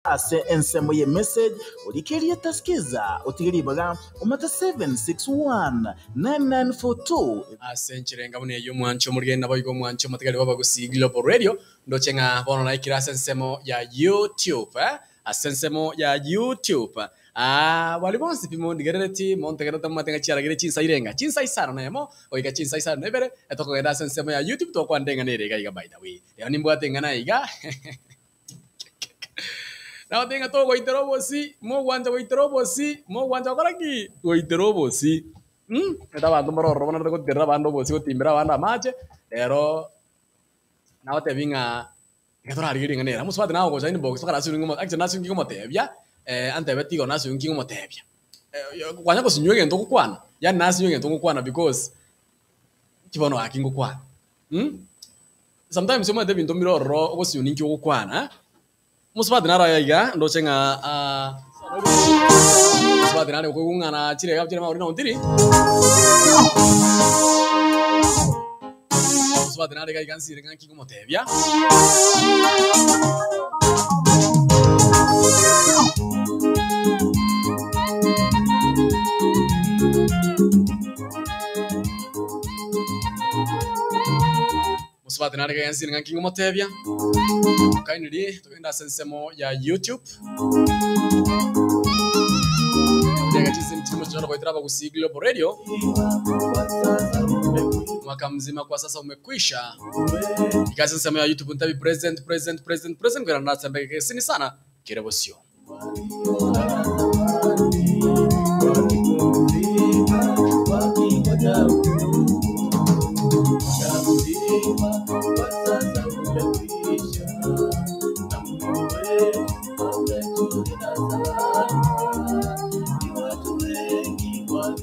Ase ensemo y'emessage orike erieta Skiza otige ribaga omate 761 9942. Ase enchera enga buna eyio omwanchi omorigeni naboigo omwanchi omotigari bw'Abagusii Global Radio, ndoche ng'a bono naikire ase ensemo ya YouTube eh, ase ensemo ya YouTube. Aah baria bonsi pi mondigerereti, montegererete momanyete ng'a chiaragire chinsa irenga, chinsa isano na emo goika chinsa isano na ibere, etokogenda ase ensemo ya YouTube tokwana eng'ana ere iga iga by the way. Rero nimbwate eng'ana iga. Nagotebi ng'a togoitera obosi, mogwancha goitera obosi, mogwancha gokora ki? Goitera obosi. Mh, omanyete abanto mbare ororo banarete goiterera abande obosi gotimbera abande amache, rero nagotebi ng'a iga torarigererie ring'ana ere. Omosubati naye ogocha inbox mpaka nasibwe ning'o actually nasibwe nki ngomotebia, antebetie igoro nasibwe nki ngomotebia. Kwanya gosinywa egento ogokwana, yaani nasinywa egento ngokwana because ki bono gaki ngokwana mh. Sometimes omanyete ebinto mbire ororo ogosinywa ninki ogokwana, omosubati naro aye iga ndoche ng'a omosubati nare okoigwa ng'a nachire iga chire magoro ontiri, omosubati nare iga iga nsire ng'a nki ngomotebia. Mosubati nare gaiga nsire ng'aki ngomotebia, kindly togende ase ensemo ya YouTube. Chidaeka chisemi chirimo chinyore goetera Abagusii Global Radio. Mwaka mzima kwa sasa umekwisha. Iga ase ensemo ya YouTube ntabi present present present present kwera nasembe gesini sana kere bosio.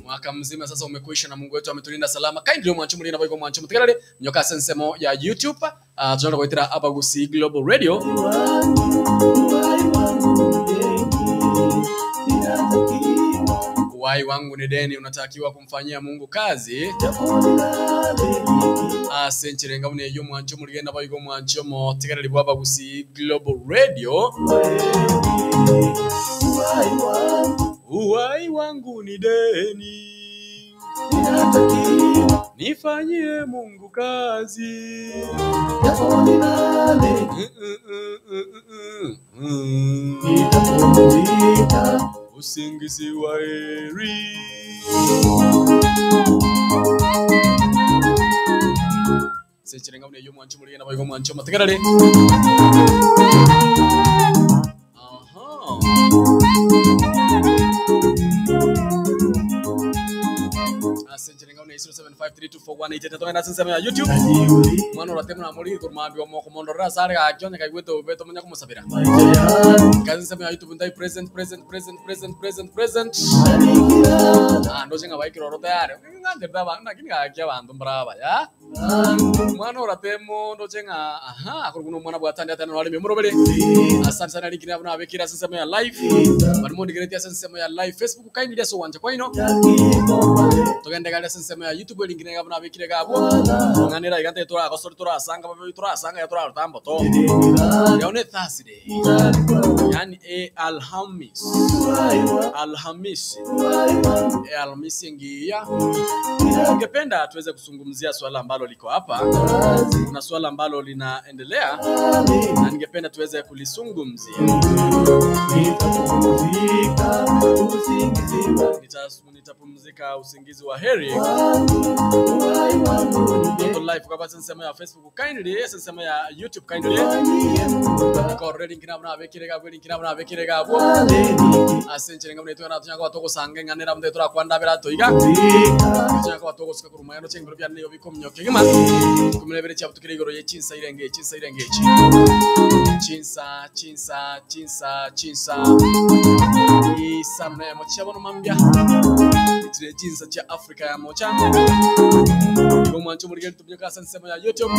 Mwaka mzima sasa umekwisha na Mungu wetu ametulinda salama. Kindly omwanche omoriri naboigo omwanche omotigareri nyoka ase ensemo ya YouTube. Ah, tonyare goetera Abagusii Global Radio. Uhai wangu ni deni, unatakiwa kumfanyia Mungu kazi. Ase enchera enga buna eyio omwanchi omorigeni naboigo omwanchi omotegereri bw'Abagusii Global Radio. Uhai wangu ni deni. Nifanyie Mungu kazi. Usingizi wa heri. Ase ekirenga buna eyio omwancho omorigena boigo omwancho omotegerere. Aha. Ase enchera eng'ao na 07532418 togenda ase ensemo ya YouTube. Omwana orate buna amorigi korwa mambia omoko mondorere ase are gaki onye kaigwete obobe tomonya komosabera. Ase ensemo ya YouTube ntai present present present present present present. Ah, ndoche ng'a baikire oro tayari. Ng'ancherete abanto lakini gaki abanto mbare abaya. Omwana orateme ondoche ng'a aha, akorokwa buna omwana bw'Atandi atane noraremia omorobere. Asante sana rinkina abwo nabekire ase ensemo ya live. Baria mondigeretie ase ensemo ya live Facebook kaingiria ase ogwancha kwaino. Togende gari ase ensemo ya YouTube erinkina iga abwo nabekire iga abwo. Ng'ana era iga ntaete toragosori torasanga babe torasanga iga torarota mboto. Leo ne Thursday. Yaani e Alhamis. Alhamisi. E Alhamisi engiya. Ningependa tuweze kuzungumzia swala ambalo liko hapa. Kuna swala ambalo linaendelea na ningependa tuweze kulisungumzia. Nitapumzika usingizi wa heri. Tuko live kwa basi nsemo ya Facebook kindly, ase ensemo ya YouTube kindly. Korora link nabo nabekire gabwo link nabo nabekire gabwo. Ase enchera enga buna etwe tonya koba togosanga eng'ana era abwo torakwandabera atoiga. Tonya koba togosuka korwa moyano chinguru biane nigo bikominyoka kegima. Ikomi na ibere chiabutukire igoro ye chinsa irenge chinsa irenge echi. Chinsa chinsa chinsa chinsa isano na emo chia bono mambia. Echire chinsa chia Africa ya mocha. Igo omwancho omorigeri Tominyoka ase ensemo ya YouTube.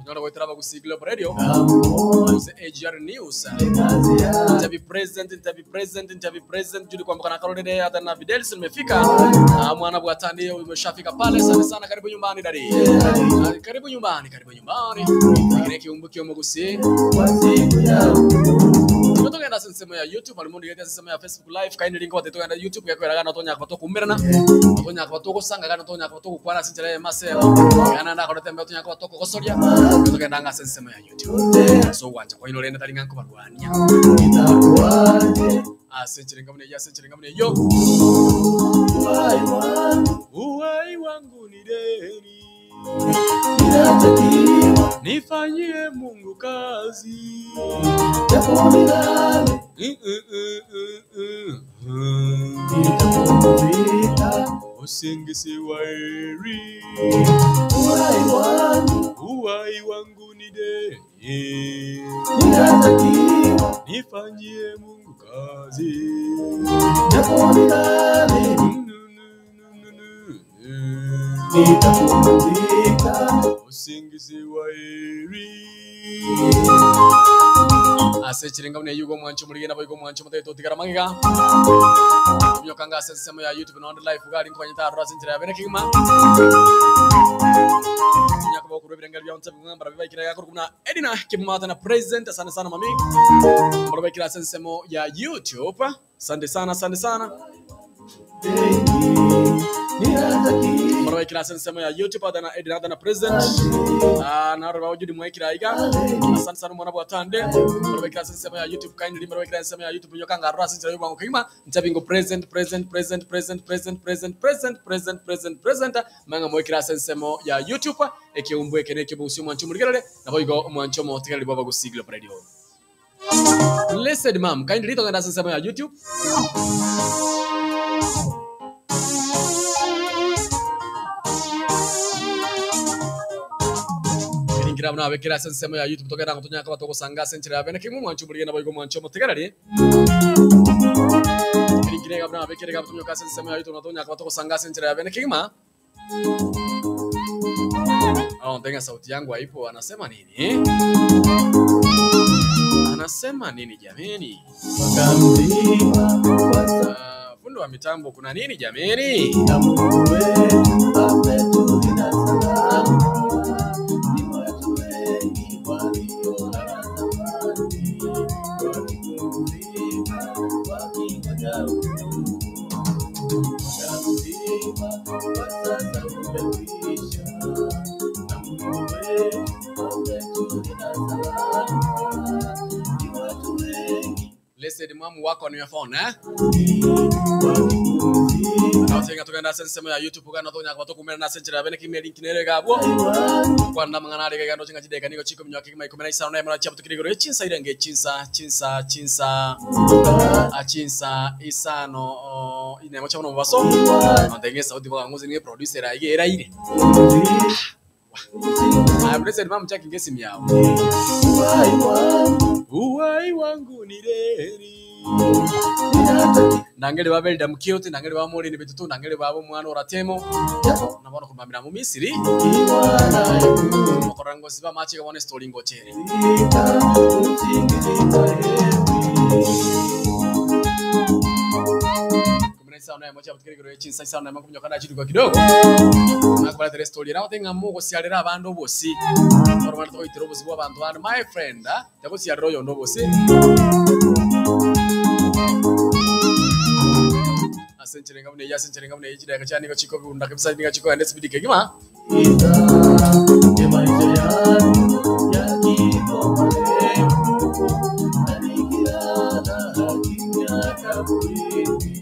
Nyora goetera Abagusii Global Radio gose AGR News. Ntabi president, ntabi president, ntabi president Judy Kwamboka na Karolere hata na Fidelis nimefika. Ah, mwana bwatani umeshafika pale. Asante sana, karibu nyumbani dadi. Ah, karibu nyumbani, karibu nyumbani. Kile kiumbu kio Mugusii. Tugenda ase ensemo ya YouTube, ari mundu ase ensemo ya Facebook Live, kaini link wate tugenda YouTube gekwera gana tonya kwa tokumirana, tonya kwa togosanga gana tonya kwa togokwana ase enchera y'emase gana ndakorete mbe tonya kwa tokogosoria, tugenda ase ensemo ya YouTube. So gwancha kwaino rende tari ng'a nkobarwania. Ase enchera enga buna eyio, ase enchera enga buna eyio. Uhai wangu ni deni. Nifanyie Mungu kazi. Usingisi wa heri. Uhai wangu ni deni. Nifanyie Mungu kazi. Usingisi wa heri. Ase ekirenga buna eyio igo omwancho omorige nabo igo omwancho omotagete otigara magega. Ominyoka ase ensemo ya YouTube nonde live iga aria nkoganyete aroro ase enchera ya bene kegima. Onya koba okorwa ebirengero bia onsi ebing'u mbarabio baikire iga korwa buna Edina Kimata na President asante sana mami. Mbarabio baikire ase ensemo ya YouTube. Asante sana asante sana. Mbarabio baikire ase ensemo ya YouTube Adana Edina Adana President. Ah, naro bao Judy mwaikire aiga. Asante sana omwana bwatande. Mbarabio baikire ase ensemo ya YouTube kindly mbarabio baikire ase ensemo ya YouTube nyoka ngarora ase enchera y'obwango kegima. Nchabingo present present present present present present present present present present mang'a moikire ase ensemo ya YouTube ekeumbu eke nekio bogusio omwancho omorigerere naboigo omwancho omotigareri bwa Abagusii Global Radio. Blessed ma'am, kindly togenda ase ensemo ya YouTube. Erinkira buna abekire ase ensemo ya YouTube togenda ngo tonyare koba togosanga ase enchera ya bene kegima omwancho omorigere naboigo omwancho omotigareri. Erinkira iga buna abekire iga tominyoke ase ensemo ya YouTube na tonyare koba togosanga ase enchera ya bene kegima. Oh, ntenga sauti yangu haipo, anasema nini? Anasema nini jameni? Ah, fundi wa mitambo kuna nini jameni? Blessed mwamu wako on your phone eh? Naotenga tugenda ase ensemo ya YouTube gana tonya kwa tokumera na senchera bene kimya link nere gabwo kwanda mangana are gando chinga chideka nigo chiko minyoka kima 15 na emara chapu tukirigoro chinsa irenge chinsa chinsa chinsa achinsa isano o, inemo chabuno mubaso ndenge sauti bwa nguzi ni producer aige eraire Ah, blessed mama chaki ngesi miao Uhai wangu ni reri nangere babelda mukiote nangere bamori ni bitutu nangere babo mwana oratemo nabona kumamira mu Misiri mokorango siba machi gabone story ngochere kumina isano ya mocha butikiri gero chinsa isano ya makumyo kana chiduka kidogo nakubala tere story nawo tenga mugo sialera abandu bosi oromana toitira obosi bwa abantu bandi my friend ah takusialera oyo ndobosi ase enchera buna eyio ase enchera buna eyio chidaka chia nigo chikobunda kabisa nigo chikoenda esibidi kegima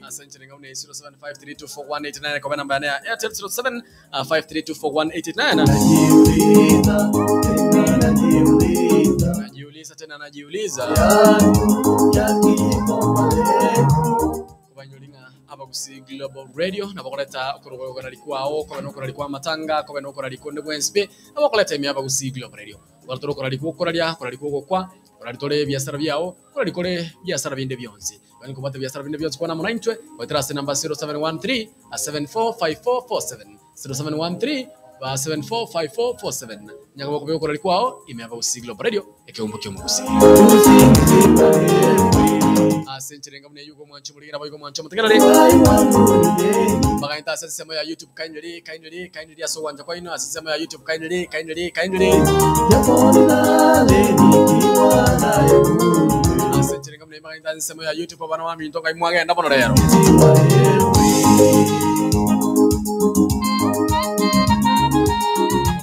ase enchera buna eyio 0753241889 koba namba yane ya Airtel 07 5324189 najiuliza tena najiuliza kubanyolinga Abagusii Global Radio nabakoleta okorogorari kwao kobe nokorari kwa matanga kobe nokorari konde bwensipe nabakoleta ime Abagusii Global Radio baratoro okorari gwokoraria korari gwogokwa korari tore biasara biao korari kore biasara binde bionsi bani kobata biasara binde bionsi kwana monaintwe goetera ase namba 0713 745447 0713 745447 Nyaka gokobeka okorari kwao ime ya Abagusii Global Radio, ekeombo ki'omogusii. Ase enchera enga buna eyio igo omwanche omorige naboigo omwanche omotegerere. Mbagaente ase ensemo ya YouTube kindly, kindly, kindly ase ogwancha kwaino ase ensemo ya YouTube kindly, kindly, kindly. Ase enchera enga buna eyio mbagaente ase ensemo ya YouTube abana baminto ngai mwagenda bono rero.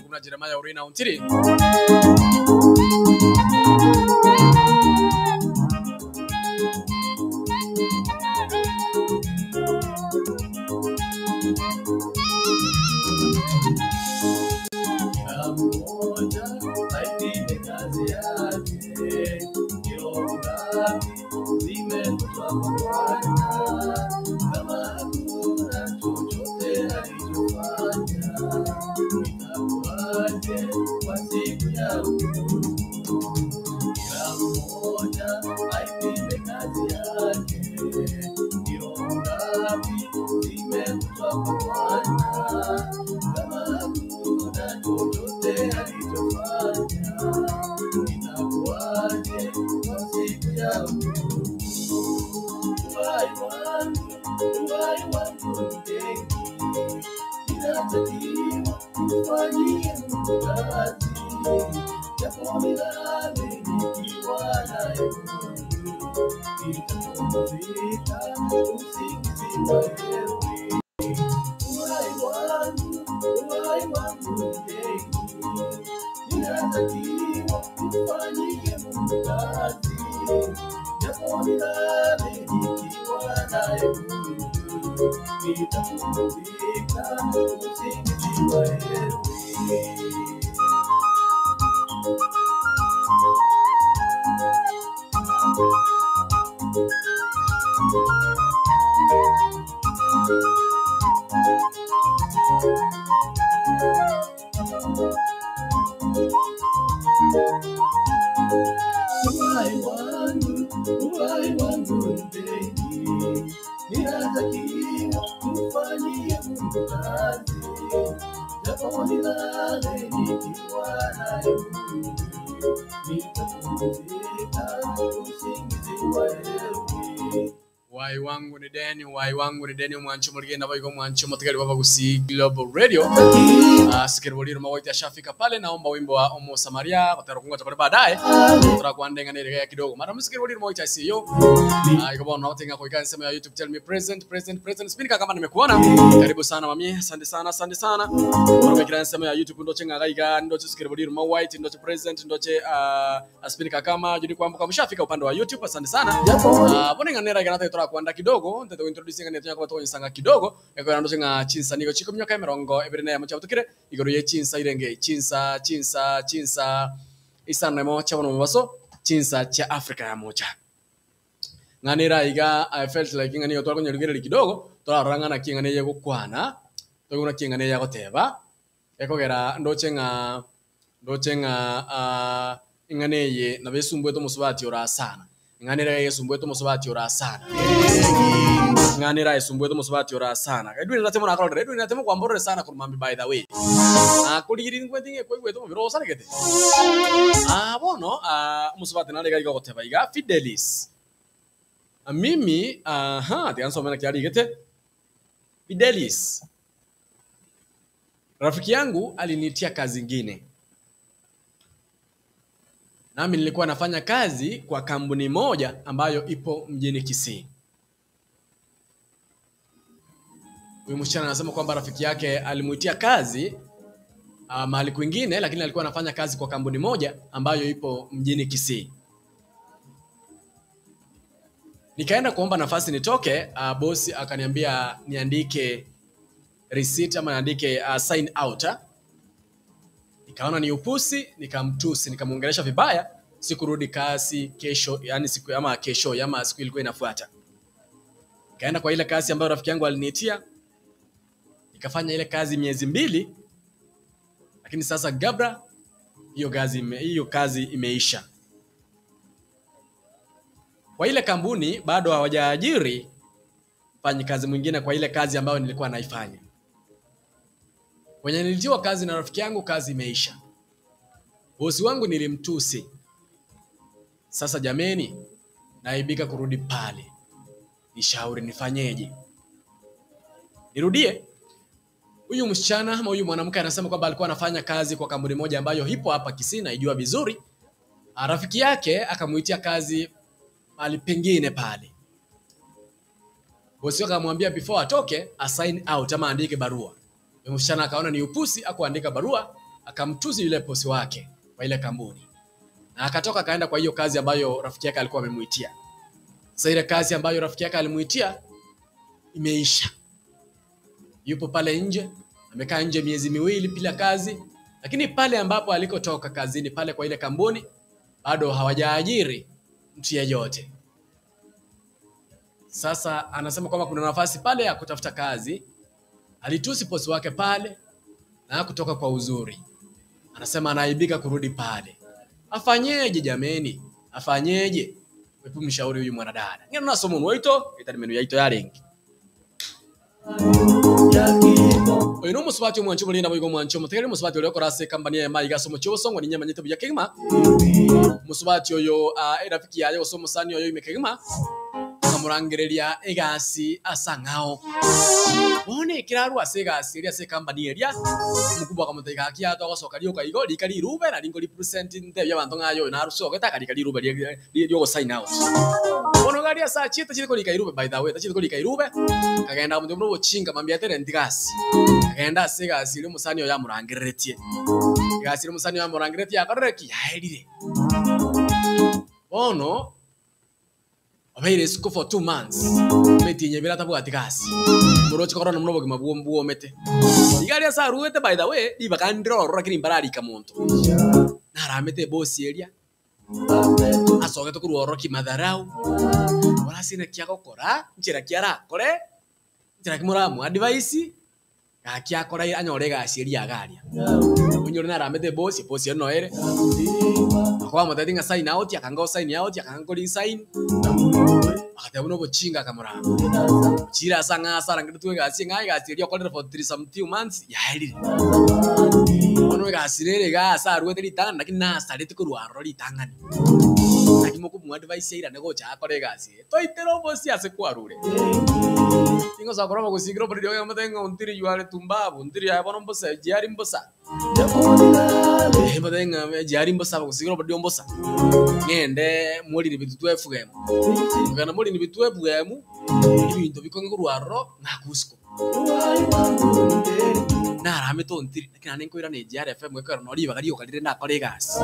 Buna Jeremiah Orina Ontiri. Uhai wangu ni deni, uhai wangu ni deni, omwancho omorigeni naboigo omwancho omotigari bw'Abagusii Global Radio. Ah, sikeri boriro magoiti ashafika pale, naomba wimbo wa Omo Samaria gotera kungocha kore baadaye turakwandeng'ana erega kidogo mara musikeri boriro magoiti ICU. Ah, iko bono nabatenga kuika nsemo ya YouTube tell me present present present spinika kama nimekuona. Karibu sana mami, asante sana, asante sana. Barabekira nsemo ya YouTube ndoche ng'agaiga ndoche sikeri boriro ma white ndoche present ndoche aspinika kama juni kwambuka mshafika upande wa YouTube, asante sana. Bona ng'anera igana tora kwanda kidogo ntete introduce ng'anera tunya kwa insanga kidogo ekora ndoche ng'a chinsa nigo chiko myaka emirongo ebere na yamo chabutukire igoro ye chinsa irenge chinsa chinsa chinsa isano emo chabono mobaso chinsa cha Afrika ya mocha ng'anera iga I felt like ng'ani twara konyerugereri kidogo twarora ng'ana ki ng'ani ye gokwana toguna ki ng'ani ya goteba ekogera ndoche ng'a ndoche ng'a ing'ana eye nabo esumbwete omosubati orasana ing'ana ere esumbwete omosubati orasana ing'ana ere esumbwete omosubati orasana Edwin natemo nakororera Edwin natemo kwamborere sana korwa by the way akorigiri nkwete ng'e koigwete omobere osaregete bono omosubati nare iga goteba iga Fidelis mimi aha tiga nsome naki arigete Fidelis rafiki yangu alinitia kazi ingine nami nilikuwa nafanya kazi kwa kampuni moja ambayo ipo mjini Kisii. Huyu msichana anasema kwamba rafiki yake alimuitia kazi mahali kwingine, lakini alikuwa anafanya kazi kwa kampuni moja ambayo ipo mjini Kisii. Nikaenda kuomba nafasi nitoke, bosi akaniambia niandike receipt ama niandike sign out. Nikaona ni upusi, nikamtusi, nikamuongelesha vibaya. Sikurudi kasi kesho, yani siku ama kesho ama siku ilikuwa inafuata. Nikaenda kwa ile kazi ambayo rafiki yangu aliniitia, nikafanya ile kazi miezi 2, lakini sasa gabra hiyo kazi imeisha. Kwa ile kampuni bado hawajaajiri mfanyikazi mwingine kwa ile kazi ambayo nilikuwa naifanya. Kwenye nilitiwa kazi na rafiki yangu, kazi imeisha. Bosi wangu nilimtusi. Sasa jameni, naaibika kurudi pale. Nishauri nifanyeje? Nirudie? Huyu msichana ama huyu mwanamke anasema kwamba alikuwa anafanya kazi kwa kampuni moja ambayo ipo hapa Kisii, naijua vizuri. Rafiki yake akamuitia kazi mahali pengine pale. Bosi wake akamwambia before atoke a sign out ama aandike barua. Yule msichana akaona ni upusi, akuandika barua, akamtusi yule bosi wake wa ile kampuni, na akatoka akaenda kwa hiyo kazi ambayo rafiki yake alikuwa amemuitia. Sasa ile kazi ambayo rafiki yake alimuitia imeisha, yupo pale nje, amekaa nje miezi miwili bila kazi, lakini pale ambapo alikotoka kazini pale kwa ile kampuni bado hawajaajiri mtu yeyote. Sasa anasema kwamba kuna nafasi pale ya kutafuta kazi. Alitusi bosi wake pale na hakutoka kwa uzuri. Anasema anaaibika kurudi pale. Afanyeje jameni? Afanyeje? Wepu mshauri huyu mwanadada. Ngeno nasoma nwaito, itari menu yaito yarengi. Oyo nomusubati omwancho mulinda boigo omwancho omotegere omusubati oria okora ase ekampani eye maiga ase omochie obosongo ninye emanyete buya kegima. Omusubati oyo erafiki yaye gose omosani oyo ime kegima akamorangereria egasi ase ang'ao. Bono ekero arwa ase egasi eria ase ekampani eria, omokubwa akamotebia gaki yaye togosoka rioka igo rika rirube nari nkoripresent ntebie abanto ng'a aye oyo narusogete akarika rirube riogosign out. Bono iga aria ase achiete tacheti korika irube by the way, tacheti korika irube, akagenda akamotebia buna obochinga mambia atere ntiga ase. Akagenda ase egasi eria omosani oyo amorangereretie. Egasi eria omosani oyo amorangereretie yakorire ki? Yaerire. Bono, obeire isiko for 2 months, emetienyi ebere atabwati gasi. Moroche korora buna obogima bwomete. Iga aria ase aruete by the way, ribaga ndire ororo lakini mbararika monto. Naramete ebosi eria, asogete korwa ororo kimadharau, bono ase naki agokora, nchera ki arakore, nchera ki moramoa advice, gaki akore anyore egasi eria iga aria. Onyore naramete ebosi, ebosi ere noere, akobamotebi ng'a sign out, akanga gosign out, akanga koresign, agateba buna obochinga akamorama. Ochire ase ang'e ase arangeretwe egasi eng'ao, egasi eria okorire for three some few months, yaerire. Bono egasi rero iga ase aruete ritang'ani lakini nasarete korwa aroro ritang'ani. Naki mokomoa advice airane gocha akore egasi eye. Toitere obosie ase kwarure. Tingosoa korwa obogosikera oboriri oye omotebie ng'a ontiri you are tumbabu, ontiri aye bono mbosa, ejiari mbosa. Eh, motebie ng'a ejiari mbosa obogosikera oboriri mbosa. Ng'ende morire binto twefugemu. Kogenda morire binto twefugemu, ebinto bikong'e korwa aroro ng'ake osiko. Naramete ontiri, lakini naende nkoirana ejiari FM ekero noo ribaga rioka rire ndakore egasi.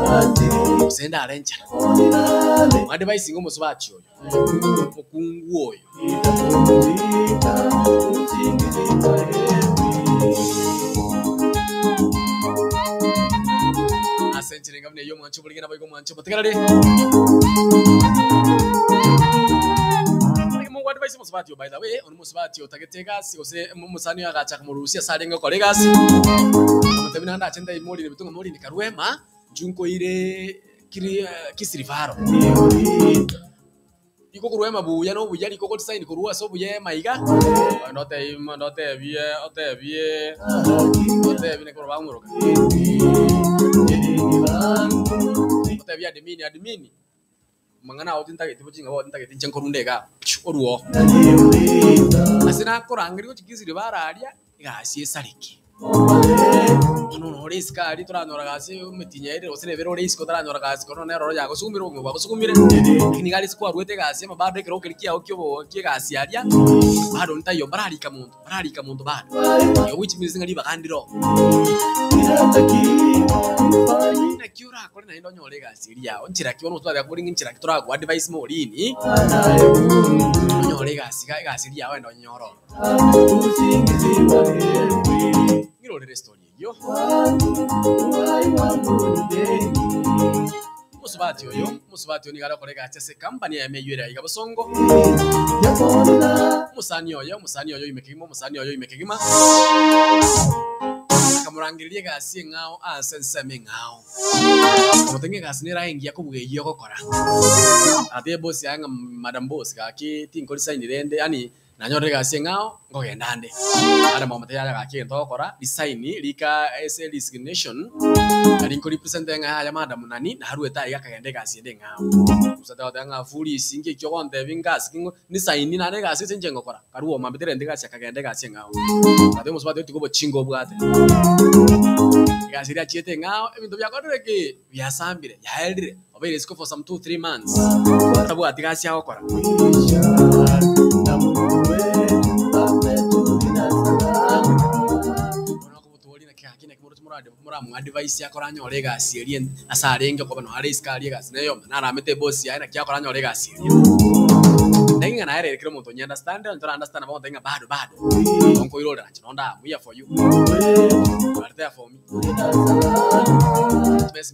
Gose ndare enchara. Mwadvise ng'a omosubati oyo, omokungu oyo. Ase enchera enga buna eyio omwancho oborige naboigo omwancho omotegereri. Mwadvise omosubati oyo by the way, one omosubati otagete egasi gose omosani oyo agacha komorusia ase arenge gokora egasi, akamotebia naende ache ntebi morine bitunga morine karwema, inchu nkoire kiri kisirifaro. Riko korwa ema buya na obuya riko ogodesign korwa ase obuya ema iga, ogende otebi mondo otebie otebie otebie naki korwa bamoroka. Otebie admin admin, amang'ana ao tintageti bochinga bao tintageti inche nkorunda igaa orwe oo. Ase nakorangeria gochia kisirifaro aria, egasi esareke. Bono nore isiko aria toranyora gasi emetienyi ere gose nebere ore isiko otaranyora gasi korwa nonye eroro yagosugumire obogima bwagosugumire, lakini iga aria ase kwarwete egasi ama bado ekero keria kiago kiobo kiegasi aria, bado ntaiyo mbararika monto, mbararika monto bado. Igo which means ng'a ribaga ndire oo. Naki orakore naende onyore egasi eria yao, nchera ki bono totari kobori ng'a nchera ki toragoa advice morini, onyore egasi iga egasi eria yao ende onyore ororo. Ng'irorere estory eyio. Omosubati oyo, omosubati oyo nigo are gokora egasi ase ecompany eyemo eyio ere aiga bosongo. Omosani oye, omosani oyo ime kegima, omosani oyo ime kegima, akamorangereria egasi eng'ao ase ensemo eng'ao. Akamotebia ng'a egasi nere aye engiya kobua eyio ogokora. Agatebia boss yaye ng'a madam boss gaki tinkorisaini rende yaani nanyorire egasi eng'ao. Nkogenda ande. Adam akamotebia, Yaya gaki egento ogokora, resign, rika ase resignation, nari nkorepresente ng'a yaya madam nani naruete aiga akagenda egasi ende eng'ao. Omosacha agoteba ng'a foolish, inki ekio ogontebia ngasi ki nisaini naende egasi ase inche ngokora. Karue omambete rende egasi akagenda egasi eng'ao. Agatebia omosubati otiga obochinga obwate. Egasi eria achiete eng'ao, ebinto biakorire ki? Biasambire, yaerire, obeire isiko for some 2, 3 months, tabwati gasi agokora. Bono okobotoria naki gaki naki moroche morade moramoadvise akore anyore egasi eria ase arenge okoba nonya are isiko aria egasi neye omanya naramete eboss yaye naki akore anyore egasi eria. Naki ng'a naye rero kera omonto onye understand onye tora understand nabo ogontebia ng'a bado bado nkoirorera inche nonde am here for you, you are there for me.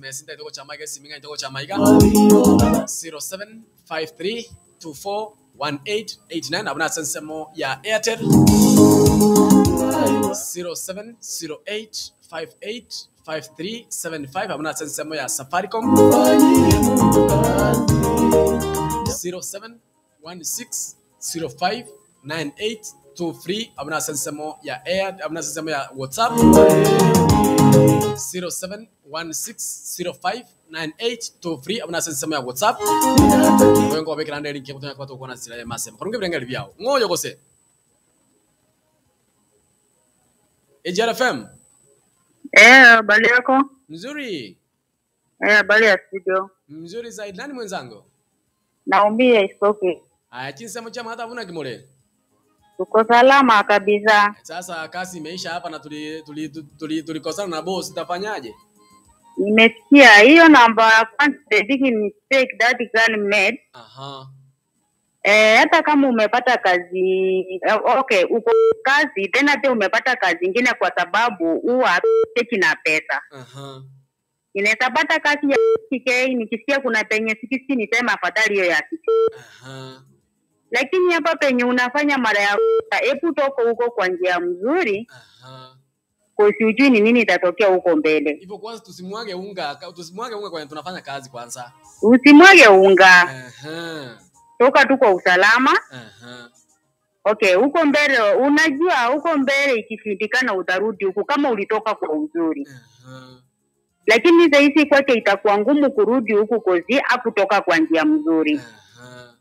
Mesi ntaete gochama iga esimi ng'aete gochama iga 0753241889 abwo nase ensemo ya Airtel 0708585375 abwo nase ensemo ya Safaricom 0716059823 abwo nase ensemo ya Air abwo nase ensemo ya WhatsApp 0716059823 abwo nase ensemo ya WhatsApp oyo nkobekera ande link tonya koba togokwana ase ensera ya masemo korwa ngebirengererio biao ng'o oyo gose AGR FM Eh, habari yako? mzuri Eh, habari ya studio. mzuri zaidi nani mwenzangu Naomi Isoke. Aya, chinsemo chia mata buna kimore. Tuko salama kabisa. Sasa kazi imeisha hapa na tulikosana tuli, tuli, tuli, tulikosana na boss, utafanyaje? Nimesikia hiyo namba ya kwanza, the big mistake that girl made. Aha. Eh, hata kama umepata kazi eh, okay, uko kazi tena pia umepata kazi ingine kwa sababu huwa cheki na pesa. Aha. Inaweza pata kazi ya 60k nikisikia kuna penye 60 nisema afadhali hiyo ya 60. Aha. Lakini hapa penye unafanya mara ya kwanza, hebu toka huko kwa njia mzuri, Aha. kosi ujui ni nini itatokea huko mbele. Hivyo kwanza tusimwage unga, tusimwage unga kwenye tunafanya kazi kwanza. Usimwage unga, Aha. toka tu kwa usalama. Aha. Okay, huko mbele unajua, huko mbele ikishindikana utarudi huku kama ulitoka kwa uzuri, Aha. lakini sahizi kwake itakuwa ngumu kurudi huku kozi akutoka kwa njia mzuri. Aha.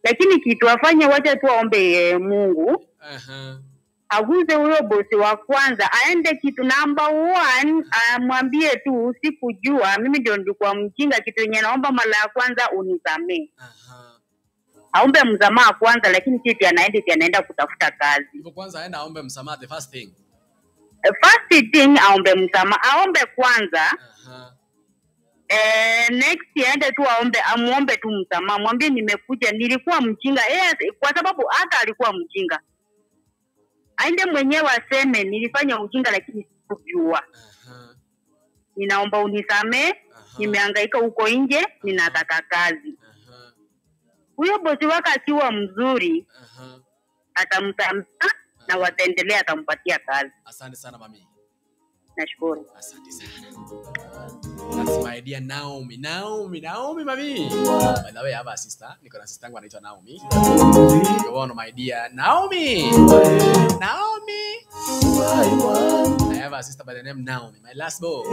Lakini kitu afanye, wacha tu aombe eh, Mungu Aha. aguze huyo bosi wa kwanza, aende kitu namba one, amwambie tu sikujua, mimi ndio nilikuwa mjinga, kitu yenye naomba mara ya kwanza unisamee. Aha. Aombe msamaha kwanza, lakini si eti anaenda eti anaenda kutafuta kazi. Hivyo kwanza aenda aombe msamaha the first thing. First thing aombe msamaha, aombe kwanza. Aha. Eh, next aende tu aombe, amuombe tu msamaha, mwambie nimekuja, nilikuwa mjinga. Yeye kwa sababu hata alikuwa mjinga, aende mwenyewe aseme nilifanya ujinga, lakini sikujua, Aha. ninaomba unisamee, Aha. nimehangaika huko nje, ninataka kazi. Aha. Huyo bosi wake akiwa mzuri Aha. atamsamea na wataendelea, atampatia kazi. Asante sana mami. Nashukuru. Asante sana. That's my dear Naomi. Naomi, Naomi mami. By the way, I have a sister. Niko na sister yangu anaitwa Naomi. You're one of my dear Naomi. Naomi. I have a sister by the name Naomi, my last born.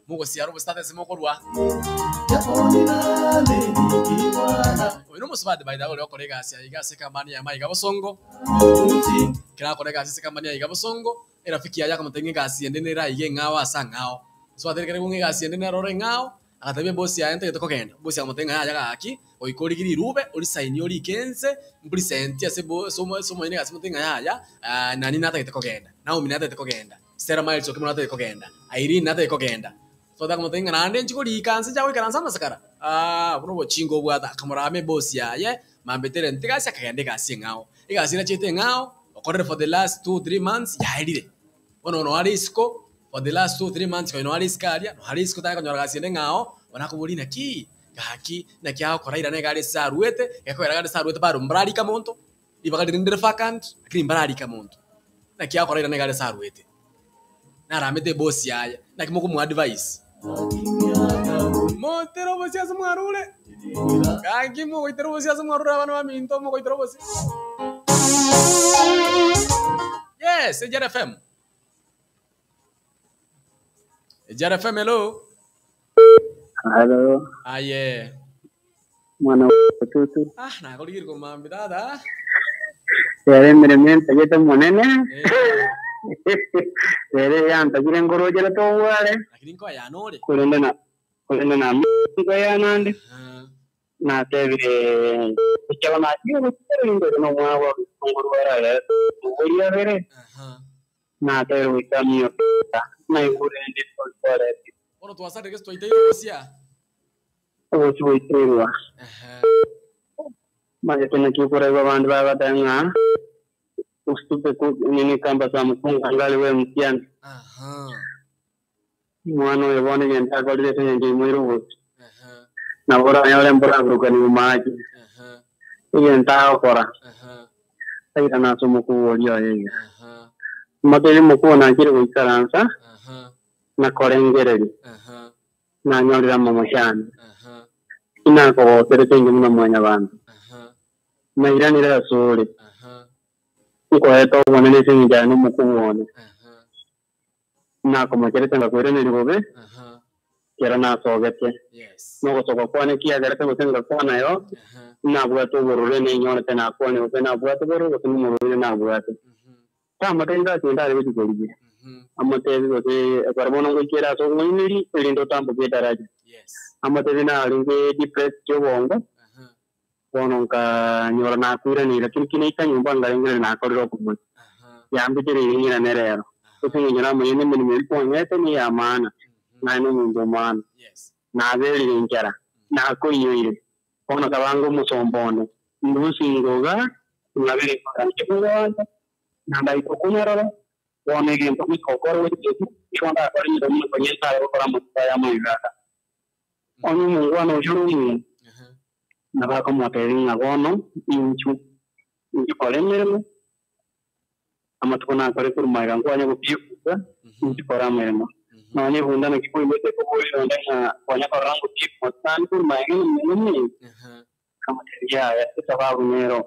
Mugo siaro bustate simokorwa. Oyo nomusubati by the way okora egasi aiga ase company ya Maiga Bosongo. Kera akora egasi ase company ya Iga Bosongo, erafiki yaye akamotebia ng'a egasi ende nere aiga eng'ao ase ang'ao. So aterikere ng'a egasi ende nere ore eng'ao, agatebia ebosi yaye ntagete kogenda. Ebosi akamotebia ng'a yaya gaki, goika origie rirube, orisainie orike ense, mpresent ase ebo ase omo ase omonyene egasi omotebie ng'a yaya, nani natagete kogenda, Naomi natagete kogenda, Stella Miles Okimo natagete kogenda, Irene natagete kogenda. So akamotebia ng'a naende nchi korika nse ncha goikaransa amasakara, aah buna obochinga obwate. Akamorama ebosi yaye, mambia terenti egasi akagenda egasi eng'ao. Egasi erachete eng'ao, okorire for the last 2, 3 months, yaerire. Bono noare isiko, for the last 2, 3 months konya noare isiko aria, noare isiko tari konyora gasi ende eng'ao, bono akoboria naki, gaki, naki agokora irana iga are ase aruete, gekogera iga are ase aruete bado mbararika monto, ribaga riria ndire vacant, lakini mbararika monto. Naki agokora irana iga are ase aruete. Naramete ebosi yaye, naki mokomoadvise. Motere obosie ase mwarure. Gaki mogoitera obosie ase mwarure abana baminto mogoitera obosie. Yes, Ejara FM. Ejara FM, hello. Halo, Aye. mwana tutu. Ah, nakorigiri korwa mambia tata. Rero emirimo entagete monene. Eh, Rero yantagire ngorogere tobware. lakini nkoya nore. Korende na korende na nkoya nande. Ah, Natebire ekero nachiire gochikera ingoro na omwana bwa ngorwara rero. Oria bere aha. natebire goika mio. Naigure ndi tore. Bono twasarire gese twaiteire obosia. Obosi boiterwa. Aha. Maze naki kureba abandu babatanga usitupe ku nini kamba za mukunga ngali we mtiani. Aha. Mwana oyo bono egento akorire ase eng'encho imoire obosi. Aha. Nabo oranyore mbora aburukani mache. Aha. Egento agokora Aha. aira nase omokuba oria oye iga. Aha. Materi omokuba nachire goikaransa Aha. nakorengereria Aha. nanyorera amamoshani. Aha. Inakogoserete inge buna mwanyabanto. Aha. Nairanire ase ore. Aha. Nkoeta obonene ase eng'encho aye na omokuba one. Aha. Nakomocherete ngakoiraneria bobe Aha. kero nasogete. Yes. Nogosoka kwane kiagerete gose ngakwana yo Aha. nabwate oborore nenyorete nakwane gose nabwate obororo gose nomorore nabwate. Mhm. Tamotebi gaki ndare gochikorigia. Mhm. Amotebi gose ekero bono ngoikere ase obong'aineri erinde otamboke edaraja. Yes. Amotebi narenge depressed kia obongo Aha. bono nkanyora nakoiranire lakini kinaika nyomba nkarengereri nakorire okomocha. Aha. Yambichereire ng'irane rero. Ase eng'encho namanyire na emeremo eria kwang'ete niya ya maana naye na omonto omwana. Yes. Naberire enchara nakoiyoire bono kabanga omosomba one ndusingo iga ng'abere nkibuganza nandaika okonyorora bono egento goika okore gochia nigo ndakore emeremo nokonya ntare gokora amatuko aya amaigaka. Onye omongwana oyo ore omuya Aha. nabakomotebia ng'a bono inchu nchikore emeremo amatuko nakore korwa magega nkwanye gotiekuka Mhm. nchikore emeremo. Mhm. Nonye ebunda naki koimete koborire onde ng'a kwanya korora ngotiekwa sana korwa magega emeremo eye Aha. kamotebia yaya esababu nero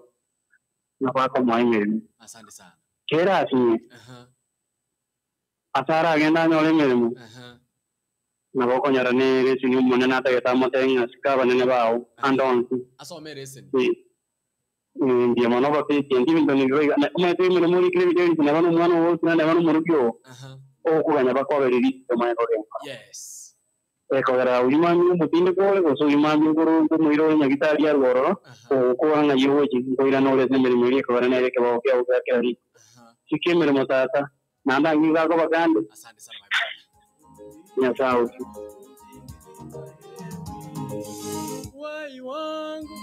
nabakomoa emeremo. Asante sana. Kera asinye Aha. ase aragenda anyore emeremo Aha. nabo okonyora nere esini omonene atagete amotebie ng'a sika abanene bao ande onsi. Asome lesson. Mbuya mono bapetie nti ebinto nibio iga omanyete emeremo orikire ebinto ebinto neba na omwana ogo gose neba na omorokia ogo Aha. ogokoganya bakobereri omanye kogenda. Yes. Ekogera oywo mambia omotinde kore gose oywo mambia nkoro nkomoira ore nyagitari arwe ororo Aha. ogokora ng'ai ogochi nkoirana ore ase emeremo eria ekogera nere ekebao kiago gia kera riko. Aha. Sika emeremo tata naende ang'e iga akoba kando Asante sana my brother. Nyasaye ochi. Wai wangu.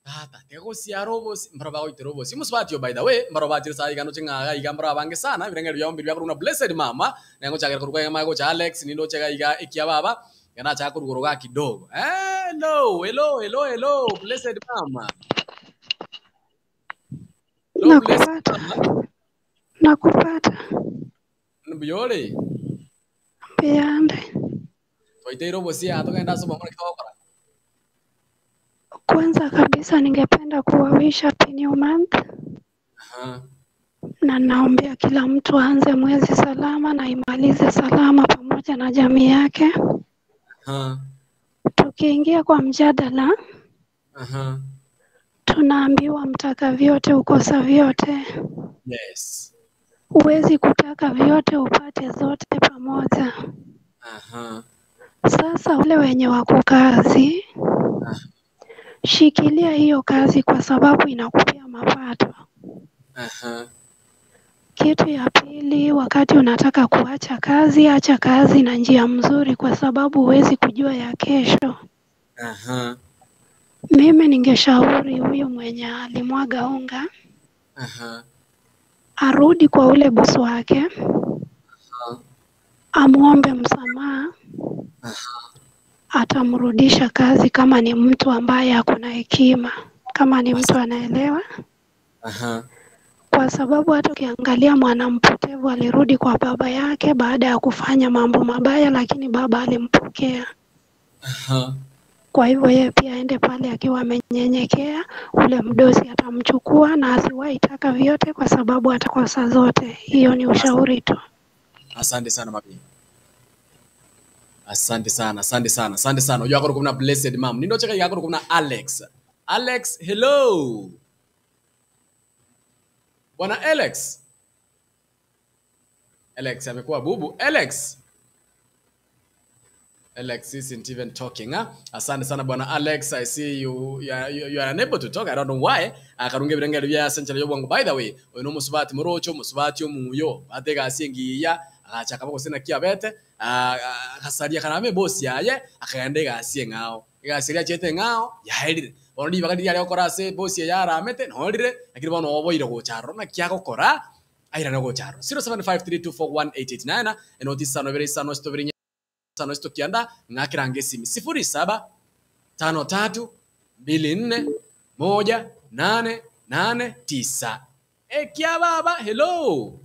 Tata, tegosiara obosi, mbaro bagoitera obosi. Mosubati oyo by the way, mbaro bachire saa iga noche ng'a iga mbaro abange sana, ebirengero biabo mbiri biakorwa buna blessed mama, nengochakera korwa kwa ng'ama gocha Alex, ninde oche iga iga ekia baba, iga nachaka korwa igoro iga kidogo. Hello, hello, hello, hello, blessed mama. Hello, blessed Nakupata, mama. nakupata. Mbuya ore? Mbuyande. Twaiteire obosi aa togende ase obongo naki togokora? Kwanza kabisa ningependa kuwawish happy new month. Aha. Na naombea kila mtu aanze mwezi salama na imalize salama pamoja na jamii yake. Aha. Tukiingia kwa mjadala, Aha. tunaambiwa mtaka vyote hukosa vyote. Yes. Huwezi kutaka vyote upate zote pamoja. Aha. Sasa wale wenye wako kazi, shikilia hiyo kazi kwa sababu inakupea mapato. Aha. Kitu ya pili, wakati unataka kuacha kazi, acha kazi na njia mzuri kwa sababu huwezi kujua ya kesho. Aha. Mimi ningeshauri huyu mwenye alimwaga unga Aha. arudi kwa ule bosi wake, Aha. amuombe msamaha, Aha. atamrudisha kazi kama ni mtu ambaye ako na hekima, kama ni mtu anaelewa. Aha. Kwa sababu hata ukiangalia mwana mpotevu alirudi kwa baba yake baada ya kufanya mambo mabaya, lakini baba alimpokea. Aha. Kwa hivyo yeye pia aende pale akiwa amenyenyekea, ule mdosi atamchukua na asiwahi taka vyote kwa sababu atakosa zote. Hiyo ni ushauri tu. Asante sana mami. Asante sana, asante sana, asante sana. Unajua akoro kuna blessed mom. Nindo cheka yakoro kuna Alex. Alex, hello. Bwana Alex. Alex amekuwa bubu. Alex. Alex isn't even talking. Huh? Asante sana bwana Alex. I see you are unable to talk. I don't know why. Akarunge birengero bya senchara yobwangu. By the way, oyo no musubati morocho, musubati omuyo. Atega asiengiya, agachaka bako sina kiabete, akasaria karame boss yaye, akagenda egasie ng'ao. Egasi eria achete ng'ao, yaerire. Bono ribaga riria aria ase boss yaye aramete, norire, lakini bono oboire gocha aroro, naki agokora, airane gocha aroro. 0753241889, enoti isano ibere isano isito ibere tano sito kianda ng'akiranga esimi 0753241889. Ekia baba, hello.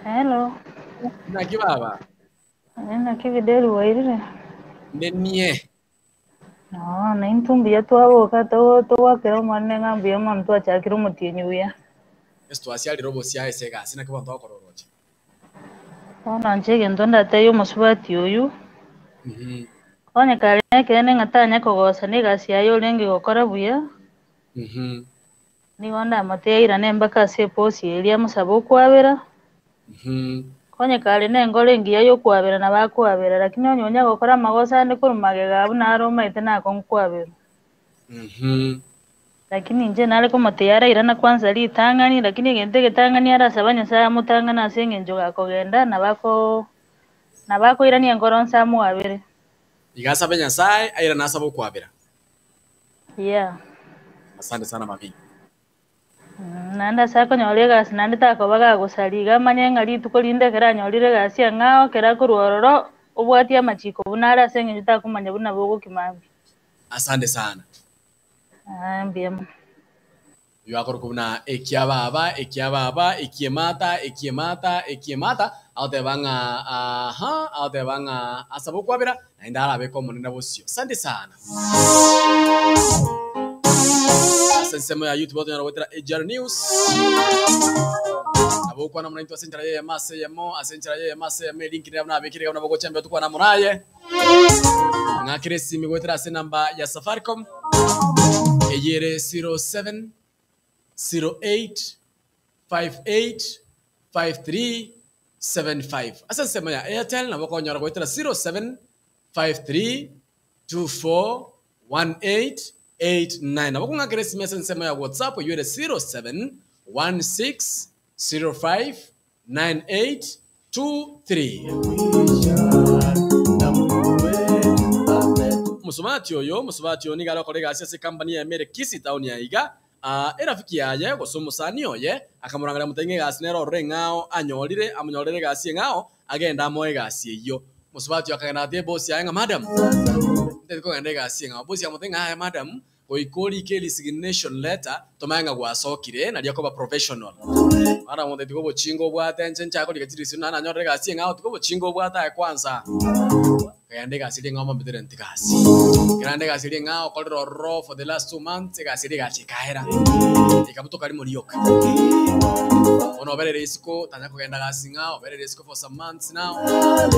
Hello, Naki baba? Naki Fidel wairire? Nenie. No, na intumbi twaboka togwakera omwana ng'a mbuya mono twachakire omotienyi buya. Ase twasiarire obosia ase egasi naki bono togokora oroche. Bono inche egento ndatebie omosubati oyu, onye kare ekene ng'a tanya kogosa na egasi yaye orenge gokora buya, nigo ndamotebie airane mpaka ase eposi eria amosabe okwabera, onye kare na engoro engiya ya okwabera nabo akwabera, lakini onye onya gokora amagoso ande korwa magega abwo naro omanyete nakong'u kwabera. Lakini inche nare komotebia arairana kwanza ritang'ani, lakini egento egetang'ani arasaba Nyasaye amotang'ane ase eng'encho gakogenda nabo akoirania engoro nse amwabere. Iga asabe Nyasaye airane asabe okwabera. Yeah. Asante sana mami. Naende ase akonyora egasi naende takoba gagosaria iga amanye ng'a rituko rinde ekero anyorire egasi ang'ao ekero akorwa ororo obwatie amachiko buna are ase eng'encho takomanya buna bogokimambia. Asante sana. Ah, mbuya mono. Oyo akorokwa buna ekia baba, ekia baba, ekiemata, ekiemata, ekiemata, agoteba ng'a aha, agoteba ng'a asabe okwabera, naende arabeke omonene bosio. Asante sana. Ase ensemo ya YouTube otonyara goetera AGR News. Nabo okwana mono intwe ase enchera y'eyemo ase eyemo, ase enchera y'eyemo ase eyemo, elink nere buna nabekire iga buna bogochia tukwana mono aye. Ng'akere esimi goetera ase enamba ya Safaricom, eyere 07 08 58 53 75. Ase ensemo ya Airtel nabo okonyora goetera 07 53 24 18 89. Nabo okong'akera esimi ase ensemo ya WhatsApp eywo ere 07 16 05 98 23. Musubati oyo, musubati oyo nigo arokora egasi ase company ya Emere Kisii town ya iga. Erafiki yaye gose omosani oye akamorangeria motebia ng'a egasi nere ororo eng'ao anyorire, amonyorere egasi eng'ao agende amoe egasi eyio. Musubati oyo akagenda agatebia ebosi yaye ng'a madam, ntari kogenda egasi eng'ao. Bosi akamotebia ng'a aye madam, goika orike resignation letter tomanye ng'a gwasokire nario okoba professional. Madam akamotebia tiga obochinga obwate inche nchake korika chirisimu naende nanyorire egasi eng'ao tiga obochinga obwate aye kwanza. Kagenda egasi eria eng'ao mambia nti gasi. Ekero naende egasi eria eng'ao okorire ororo for the last 2 months egasi eria egacha ekaera. Ekabutoka rimo rioka. Bono oberire isiko tanya kogenda gasi ng'ao oberire isiko for some months now.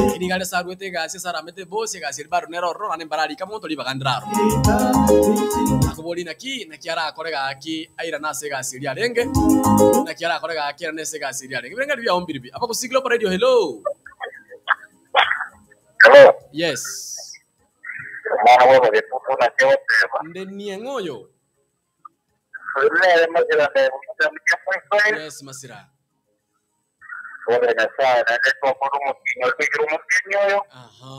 Lakini iga aria ase arwete egasi ase aramete ebosi egasi eria bado nere ororo naende mbararika monto ribaga ndire aroro. Akoboria naki naki arakore gaki airane ase egasi eria arenge naki arakore gaki airane ase egasi eria arenge. Ebirengererio biao mbiribi. Abagusi Global Radio hello. Hello. Yes. Omwana bw'abagetutu naki ogoteba? Nde nieng'o oyo? Oyo nere Masira nde omochando kia Yes, Masira. Ore Nyasaye naende twakora omotienyi oyo toikire omotienyi oyo. Aha.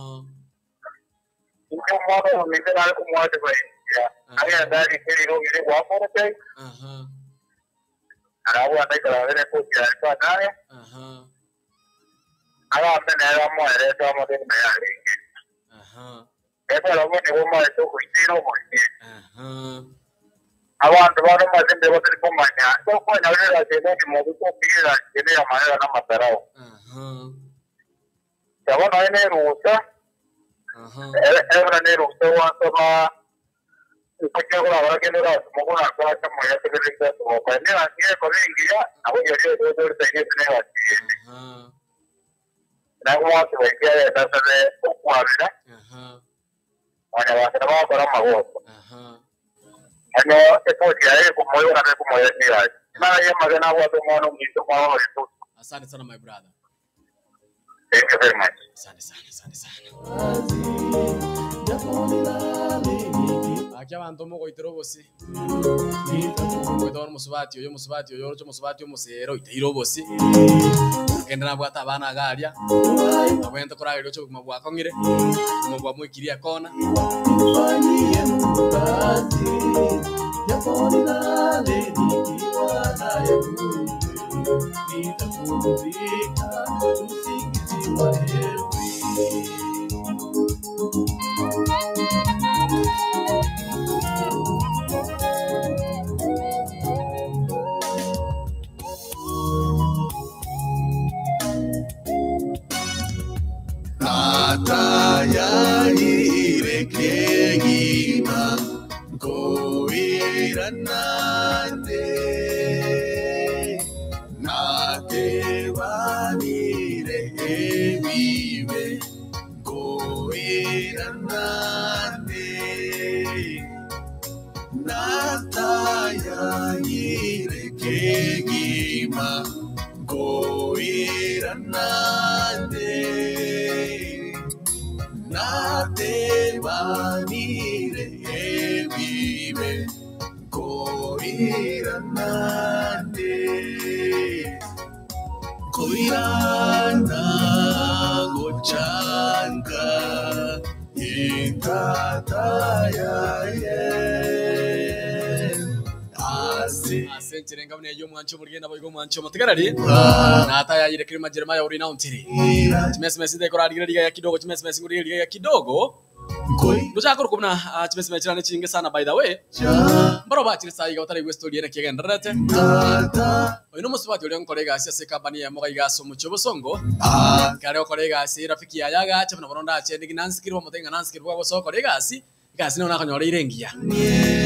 Inche omwana oyo ninche nare komoadvisia. Agende arike rirogi rigwakorokia. Aha. Arabwate aikarabere ekosi yaye kwanaye. Aha. Agambe nere amoerete amotebie buna yarenge. Aha. Ekero abwo nigo omaete ogoitera omochie. Aha. Abanto bare omase mbuya batari komanya, tokonyorera egasi ende ekimobu totige egasi ende y'amarera na amatarao. Aha. Yabo nonya na erusa, Ebona nerusa gwasoma ntakegorabara kende orasoma gorakora moya tegereke negasi ekoba engiya nabo yorioritainete negasi yende nakumwasibakia yetasabe okwabira mwanya basana bakora amagoso ano epoti yaye kumoyora bekumoya niyai naye magana watu mwana mwito mwana wetu. Asante sana my brother. Thank you very much. Asante sana, asante sana. Aki abanto mogoitera obosi goitera omusubati oyo omusubati oyo oroche omusubati omosero oiteire obosi kende nabwate abana iga aria abwenerete korageria oche obogima bwakong'ire obogima bwamoikirie ekona. Tatayayirekegima koiranande natebanire ebibe koiranande natayayirekegima koiranande natebanire ebibe koiranande koirana gochanka intatayaye ase Ase enchera buna eywo omwancho omorigenda boigo omwancho omotigarari natayayire kirima Jeremiah ori nauntiri chimesimesi ndekorarigire rigaya kidogo chimesimesi ngurigire rigaya kidogo ndochakora kubuna chimesimesi chirane chinge sana by the way mbaro bachire sai iga otaraigwa story ene kiagendererete oyo nomosubati oria nkora egasi ase company yamo iga ase omochie obosongo kare okora egasi rafiki yaye agacha buna bono ndache ndigi nansikirwe omote ng'a nansikirwe bwagosoa okora egasi egasi nigo nakonyorire engiya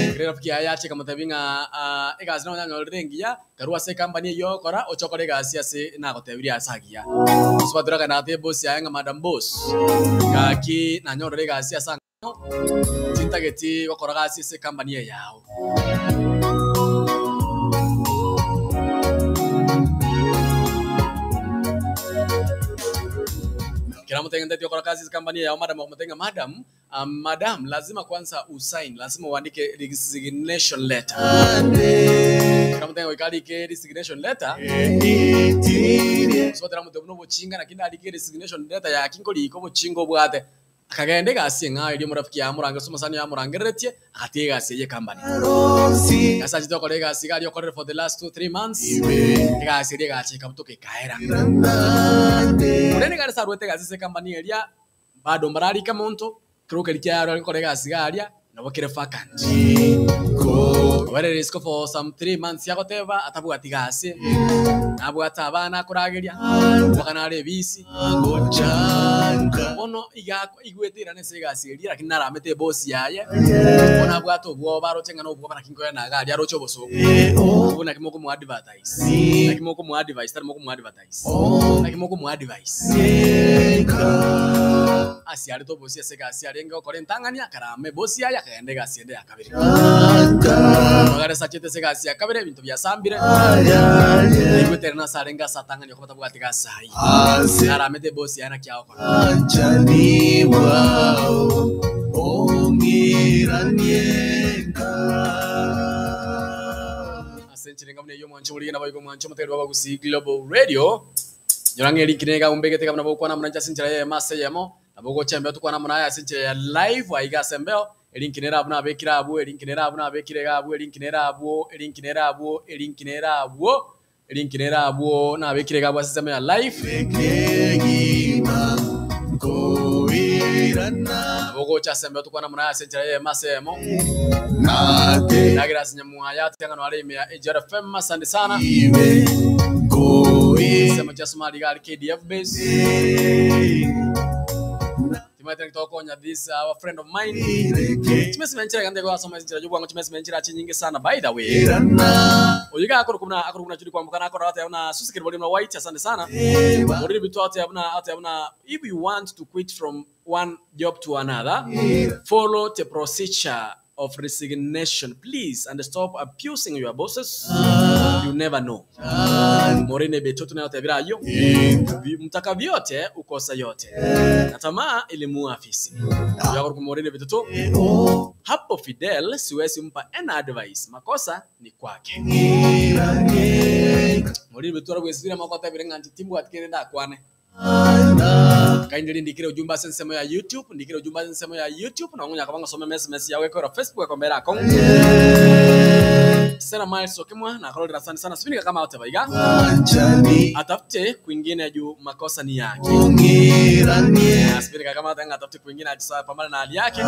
ekero rafiki yaye yacha ekamotebi ng'a egasi nigo nanyorire engiya karwa ase ecompany eywo okora oche okore egasi ase nagotebirie ase agiya mosubati oria akagenda agatebia boss yaye ng'a madam boss gaki nanyorire egasi ase ang'ao tintageti gokora gasi ase ecompany eye yao. Kila mtu angetakiwa kukora kazi company ya madam akamtenga madam, madam lazima kwanza usign, lazima uandike resignation letter. Kila mtu angeweka resignation letter. So tera mtu buno buchinga na kinda andike resignation letter ya kingo liko buchingo bwate. Akagenda egasi eng'ao eria omorafiki yamorange ase omosani yamorangereretie agatiga egasi eye company. Ase achete gokora egasi iga aria okorire for the last 2 3 months egasi eria egacha ekabutoka ekaera. Korende iga ase arwete egasi ase ecompany eria bado mbararike monto kero keria kiaro are gokora egasi iga aria nabo kere vacant. Oberire risiko for some 3 months agoteba atabwati gasi nabwate abana akorageria mpaka nare ebisi bono iga igwete irane ase egasi eria lakini naramete eboss yaye bono abwate obwoba aroche ng'a na obwoba naki nkoyana iga aria aroche obosongo obwo naki mokomoadvertise naki mokomoadvise tari mokomoadvertise naki mokomoadvise asiarete obosi ase egasi arenge gokora entang'ani akarama ebosi yaye akagenda egasi ende ya kabere magare sachete ase egasi ya kabere ebinto biasambire aigwete ere nase arenge ase atang'ani okoba tabwati gasi aye naramete ebosi yaye naki agokora. Ase enchera buna eywo omwancho omorige nabo igo omwancho omotegereri bwa Abagusii Global Radio nyora ng'a erinki niga ombegete buna bokwana muna inche ase enchera eyemo ase eyemo nabo ogocha embeo tokwana muna aye ase enchera ya live aiga ase embeo erinki nere abwo nabekire abwo erinki nere abwo nabekire iga abwo erinki nere abwo erinki nere abwo erinki nere abwo erinki nere abwo nabekire iga abwo ase ensemo ya live nabo ogocha ase embeo tokwana muna aye ase enchera eyemo ase eyemo Nagira sinyamwaya atiang'ano are ime ya AGR FM asante sana semo cha Somali gari KDF base. Timanyete naki togokonya this our friend of mine. Chimesime nchire gante goasoma ase enchera y'obwango chimesime nchire chinyinge sana by the way. Oyo iga akorokwa buna akorokwa buna Judy Kwamboka nakora ateba buna Susie Kiribori buna White asante sana. Moriri bitu ateba buna ateba buna if you want to quit from one job to another follow the procedure of resignation please and stop abusing your bosses you never know. Morine betoto nayo tebira ayo mtaka vyote ukosa yote na tamaa ilimuua fisi. Yako Morine betoto hapo Fidel siwezi mpa any advice makosa ni kwake. Morine betoto aragwesira makota bire ng'anchi timbwati kende ndakwane. Kindly ndikire ujumbe ase ensemo ya YouTube, ndikire ujumbe ase ensemo ya YouTube na ng'onya kaba ngosome message yawe ekora Facebook ekombera akong'u. Sena Miles Okimwa na akororera asante sana sibinika kama oteba iga atafute kwingine juu makosa ni yake. Na sibinika kama oteba atafute kwingine pambana na hali yake.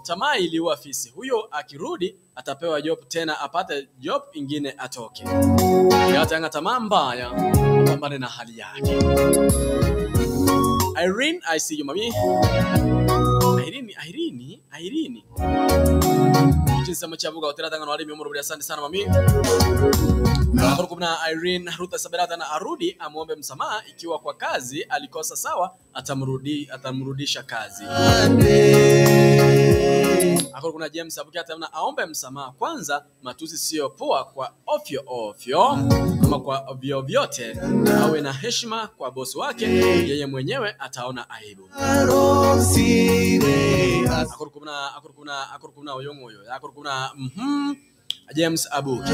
Tamaa iliua fisi. Huyo akirudi atapewa job tena apate job ingine atoke. Yote anga tamaa mbaya apambane na hali yake. Irene, I see you mami. Irene, Irene, Irene. Chinsemo chabuga otera tanga no alimi umurubiri asante sana mami. Nakuru kuna Irene Ruta Sabirata na arudi amuombe msamaha ikiwa kwa kazi alikosa sawa atamrudi atamrudisha kazi. Akuru kuna James Abuki atamna aombe msamaha kwanza, matusi sio poa kwa ofyo ofyo ama kwa vyovyote, awe na heshima kwa bosi wake, yeye mwenyewe ataona aibu. Akuru kuna akuru kuna akuru kuna oyongoyo akuru kuna James Abuki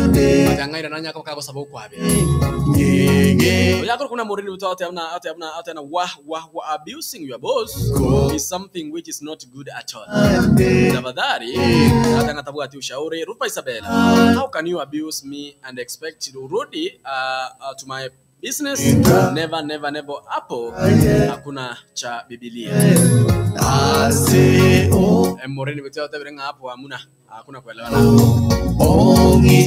atangaira nanya kwa kwa sababu kwabe Oyakuru kuna murini utoa ate ate ate na wah wah wah abusing your boss is something which is not good at all. Tafadhali hata ngatabu ati ushauri Rupa Isabella, how can you abuse me and expect to rudi to my business? Never never never. Hapo hakuna cha Biblia. Morini betu yote birenga hapo hamuna hakuna kuelewana.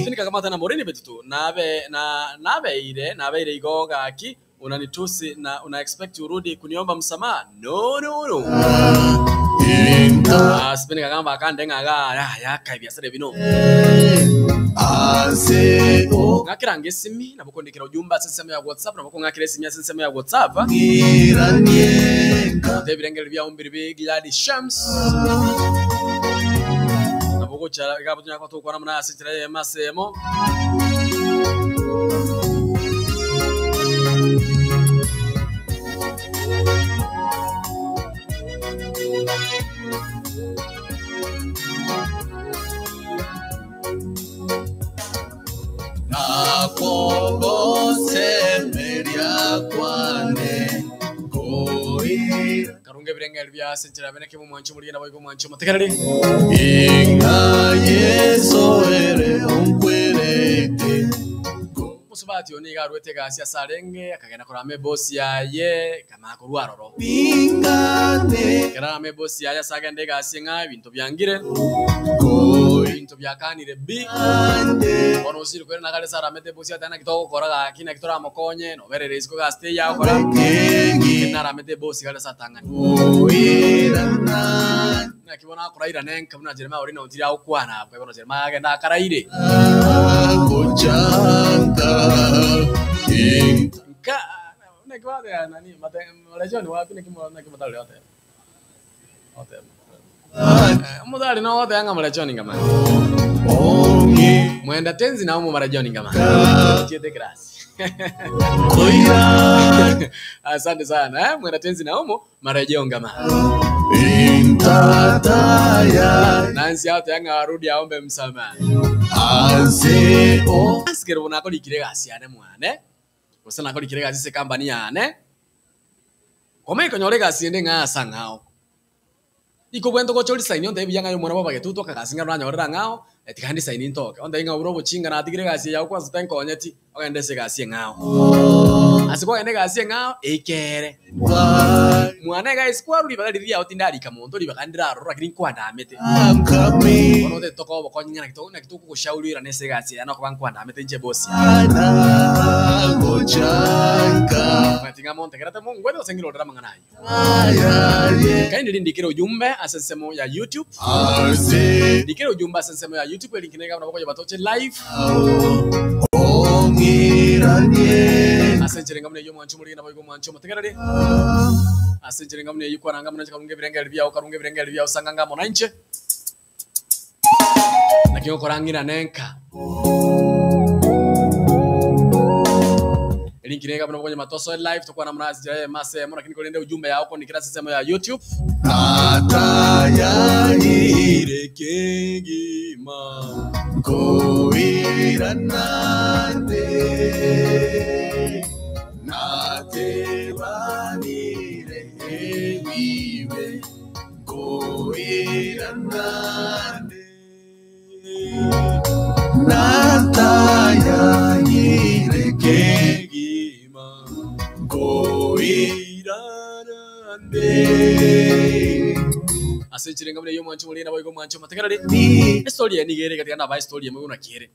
Sinika kama tena Morini betu tu nabe na nabeire nabeire igoga aki unanitusi na una expect urudi kuniomba msamaha? No no no. Sinika kama akandenga ga ya ya kaibia sere bino. Ngakira ngesimi naboko ndikira ujumba sensemo ya WhatsApp naboko ngakira esimi ya sensemo ya WhatsApp. Tebirengeri bya umbiri bigiladi Shams. Naboko chara gabo tunyako tukora muna asitira ya masemo. Karunge birengeri bya senchera bene kimu mwancho muri na boigo mwancho matekereri. Inga Yeso ere onkwerete. Musubati oni garwete gasi asarenge akagenda kurame boss yaye kama kurwaroro. Pingane. Kerame boss yaye asagende gasi nga bintu byangire. Bintu byakanire bi. Bono usiri kwere nagale saramete boss yatana kitoko kora gaki na kitora mokonye no berere isiko gaste ya kora. Naramete boss gale satangani. Na kibona kuraira nenka buna Jeremiah ori no ntira ukwana bwe bono Jeremiah agenda akaraire. Nka ne kwa nani mate malejo ni wapi ne kimo na kimo tali yote. Ote. Mudali no wote anga malejo ni ngama. Mwenda tenzi na umu malejo ni ngama. Tiete grazie. Asante sana eh mwenda tenzi na umu marejeo ngama. Nancy yote anga warudi aombe msamaha. Asikero nako likire gasiane mwane. Gose nako likire gasi se company yane. Komeko nyore gasi ende ng'asa ng'ao. Iko bwento go chori saini onde biyanga yo mwana baba getuto kagasi ngaro nyorera ng'ao etikandi saini ntoke. Onde ng'a urobo chinga na atigire gasi yao kwanza tenkonyeti ogende se gasi ng'ao. Asiko ogende gasi ng'ao ekere. Mwana guys kwa ruri baga riria otindari kamonto riba kandira rora lakini kwandamete. Ono te toko boko nyina kitoko na kitoko kushauri nese gasi yana kwa kwandamete nje bosi. gochanka Ng'ati ng'a montegerete mongwete gose ng'irorere amang'ana ayio. Ayaye Kaindi rindikire ujumbe ase ensemo ya YouTube. Ase Ndikire ujumbe ase ensemo ya YouTube erinki niga nabo koyebatoche live. Ong'iranie Ase enchera enga buna eyio omwancho omorige nabo igo omwancho omotegereri. Ase enchera enga buna eyio kwaranga buna karunga ebirengeri biao karunga ebirengeri biao sanga ng'a amo nainche. Naki ngokora ng'irane nka. Erinki niga buna bokonyema tosoe live tokwana muna ase enchera eyemo ase eyemo lakini korende ujumbe yao okondikera ase ensemo ya YouTube. Natayayire Kegima. Koiranande Natebanire ebibe Koiranande Natayayire Kegima. Koiranande Ase enchera enga buna eyio omwancho omorige nabo igo omwancho omotegereri. Ni Estory eye nigo ere gatiga naba estory emo buna kiere.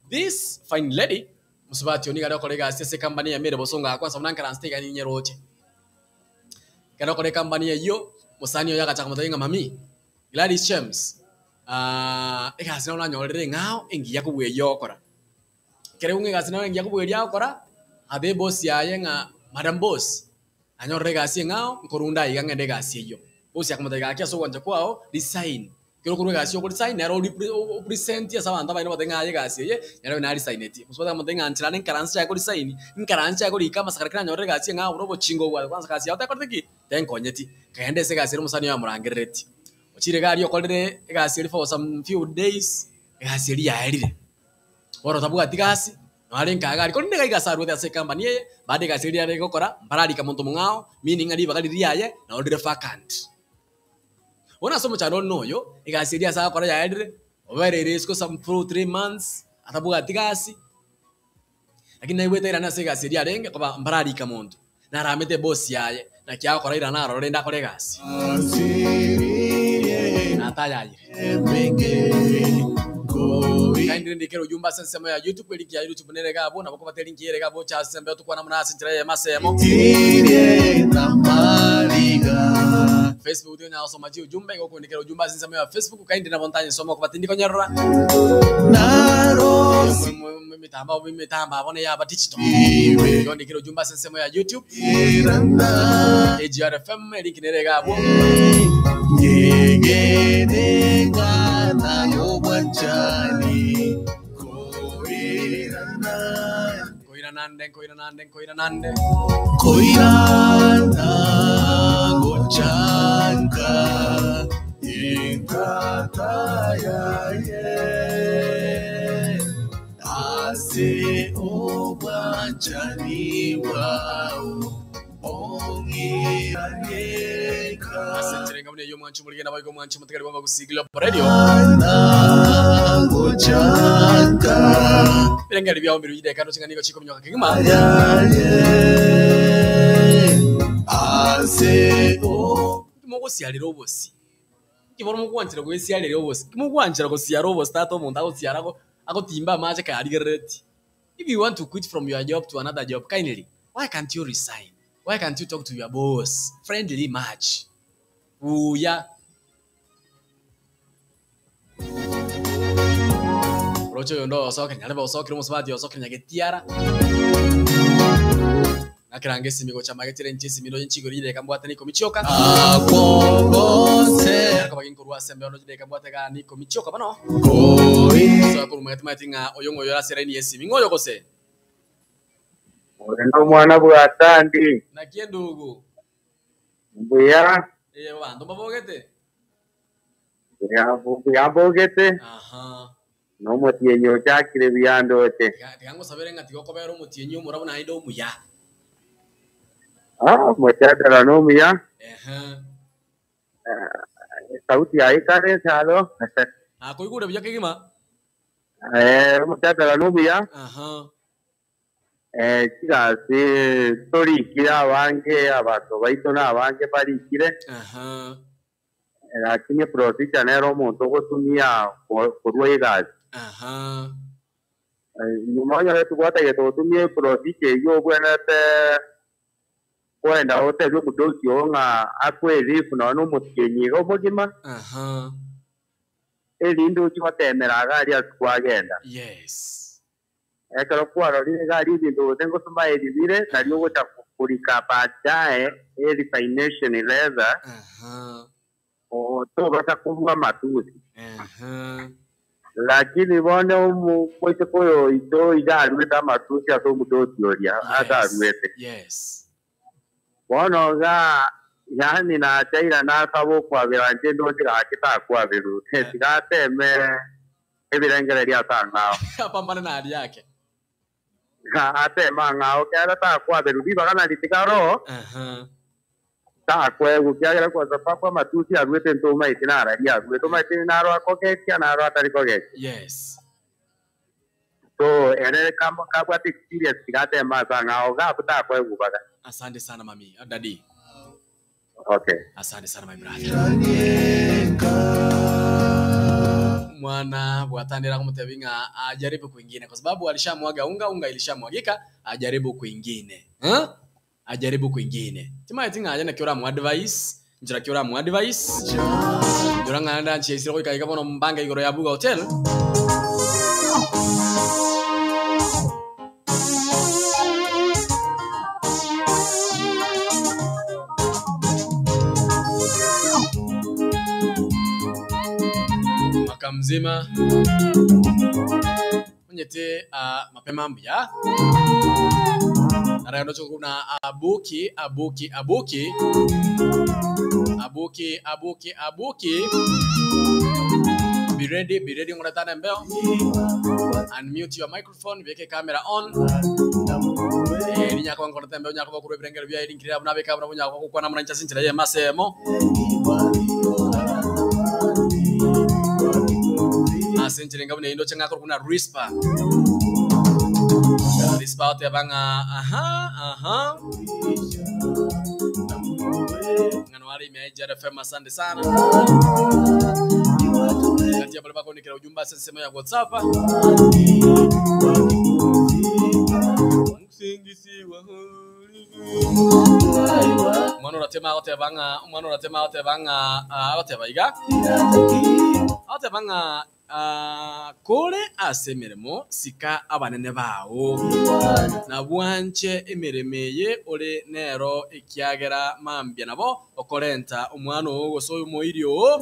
This fine lady mosubati oyo nigo are gokora egasi ase ecompany ya Mary Bosongo agakwansa buna nkaranse iga ninyeroche. Ekero okora ecompany eyio, mosani oyo agachaka komotebia ng'a mami, Gladys James, ah, egasi nabo nanyorire eng'ao engiya kobua eyio ogokora. Ekero aigwa ng'a egasi nabo engiya kobua eria agokora, agatebia eboss yaye ng'a madam boss, nanyorire egasi eng'ao, nkorunda aiga ng'ende egasi eyio. Boss akamotebia gaki ase ogwancha kwao, resign. Ekero okorwa egasi oko resign nere opresent ase abanto abanene obatebie ng'a aye egasi eye nere naresigneti. Mosubati akamotebia ng'a nchera nkaranse chake koresign, nkaranse chake korika amasakara ekero nanyorire egasi eng'ao buna obochingo obwate kwanza gasi yao tekoreti ki? Tenkonyeti. Kagenda ase egasi ere omosani oye amorangerereti. Ochire iga aria okorire egasi eria for some few days, egasi eria yaerire. Bono tabwati gasi, naro arenge iga aria korende iga iga ase arwete ase ecompany eye, bado egasi eria arenge gokora, mbararika monto mong'ao, meaning ng'a ribaga riria riaye naro rire vacant. Bono ase omochando one noyo, egasi eria ase agokora yaerire, obereire isiko some two, three months, atabwati gasi, lakini naigwete airane ase egasi eria arenge koba mbararika monto, naramete eboss yaye, naki agokora airane aroro rende akore egasi. Natayayire. Kaindire ndikere ujumbe ase ensemo ya YouTube, elink ya YouTube nere iga abwo, nabo kobate elink ere iga abwo oche ase embeo tokwane amo naye ase enchera eyemo ase eyemo. Facebook tigonyara gosoma chiujumbe, igo okondikera ujumbe ase ensemo ya Facebook, kaindire nabo ntanyesoma okobati ndikonyerora. Emetambao emetambo abwo neye aba digital. Igo ndikere ujumbe ase ensemo ya YouTube, AGR FM, elink nere iga abwo. Nkoiranande, nkoiranande, nkoiranande. Koirana gochanka enkata yaye ase obwanchani bwao ong'iraneka Ase enchera enga buna eyio omwancho omorige nabo igo omwancho omotigari bw'Abagusii Global Radio. Koirana gochanka Ebirengeri biao mbirwe chidakika roche ng'a nigo chikominyoka kegima. yaye ase o Timogosiarera obosi. Inki bono mogwanchera goesiarera obosi? Timogwanchera gosiara obosi tata omonto agosiara ago agotimba amache kayarigerereti. If you want to quit from your job to another job, kindly, why can't you resign? Why can't you talk to your boss friendly much? Buya. Oroche oyo ndo osokire nyarebe osokire omosubati osokire nyagetiara. Nakeranga esimi gocha magetire inche esimi ndoche nchigoro chidakika mbwate na ikomi chioka. Akogose Nakoba ginkorwa ase embeo ndoche chidakika mbwate igaa na ikomi chioka bono. koi Soa korwa magete maeti ng'a oyo ng'oyo ore ase line y'esimi. Ng'oyo gose? Ore nomwana bwa Tandi, Naki endugu? mbuya, Ee abanto mbabogete? mbuya mbuya mbogete, Aha. nomotienyi ochakire buya ndoche. Tiga tiga ngosabere ng'a tiga okobera omotienyi omorabu naende omuya. Ah, mochadala nomuya, Ehe. sauti yaye kare ensalo. Nakoigure buya kegima? Eh, omochadala nomuya, Aha. eh, chigasi torikire abange, abanto baito na abange barikire, Aha. lakini procedure nero omonto ogotumia korwa egasi. Aha. Nyuma onyore tibwatagete gotumia eprocedure eywo obwenerete kwenda otebie omodosi oo ng'a akoe leave nonya na omotienyi iga omogima, Aha. erinde ochie gotemera iga aria ase kwagenda. Yes. Ekero kwarorire iga aria ebinto gose ngosoma bire, nario ogocha korika baadaye e resignation letter, Aha. tobasa korwa amatusi. Aha. Lakini bono omoiseke oyo oito iga aruete amatusi ase omodosi oria ase aruete. Yes. Bono iga yaani nachaira nasaba okwabera inche ndoche gaki takwaberwa, tiga ateme ebirengererio ase ang'ao. Apambane na hali yake. Ateme ang'ao kera takwaberwa ribaga nari tiga aro Aha. takwegwa kiagera kwa sababu amatusi aruete ntomaeti nararia aruete omaeti naro akogekia naro atari kogekia. Yes. So ere kabwate experience tiga ateme ase ang'ao gabu takwegwa baga. Asante sana mami. Daddy. Okay. Asante sana my brother. Mwana bwatandira kumutebia ng'a ajaribu kwingine kwa sababu alishamwaga unga, unga ilishamwagika, ajaribu kwingine. Huh? Ajaribu kwingine. Timaeti ng'a aye nakio oramu advice, nchera ki oramu advice. Njora ng'a nda nchiaisire goika iga bono mbange igoro ya Buga Hotel. Mwaka mzima onyete mapema mbuya narayo kuna abuki abuki abuki abuki abuki abuki be ready, be ready ngoratana mbeo, unmute your microphone, beke camera on. Ninyako ngorata mbeo nyako bakuru ebirengero bya irinkirira buna beka buna nyako kukwana muna ncha sinchira ye masemo asenchire ngabune indo chenga kuna rispa rispa otebanga aha aha ngano wale imeja FM. Asante sana kati ya bale bakonikira ujumbe sema ya WhatsApp mwana uratema agotebanga omwana uratema agotebanga agoteba iga agotebanga kore ase emeremo sika abanene bao na bwanche emeremo eye ore nero ekiagera mambia nabo okorenta omwana oo gose omoiri oo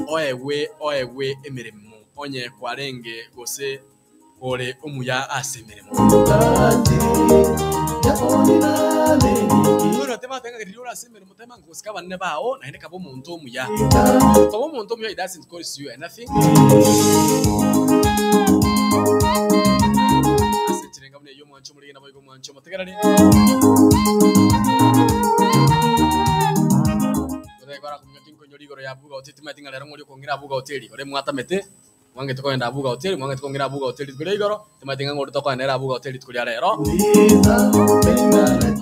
oegwe oegwe emeremo onye kwarenge gose ore omuya ase emeremo. Tema tenga kiriro ase emeremo tema ngosika abanene bao naende kaba omonto omuya kaba omonto omuya, it doesn't cost you anything. Ase ekirenga buna eyo omwancho omorigena boigo omwancho omotegereri bara kumenya kinkonyori igoro ya Buga Hotel timaeti ng'a rero ng'ori okong'ira Buga Hotel ore mwatamete mwangete kogenda Buga Hotel mwangete kong'ira Buga Hotel rituko ria igoro timaeti ng'a ng'ori tokoenera Buga Hotel rituko ria rero.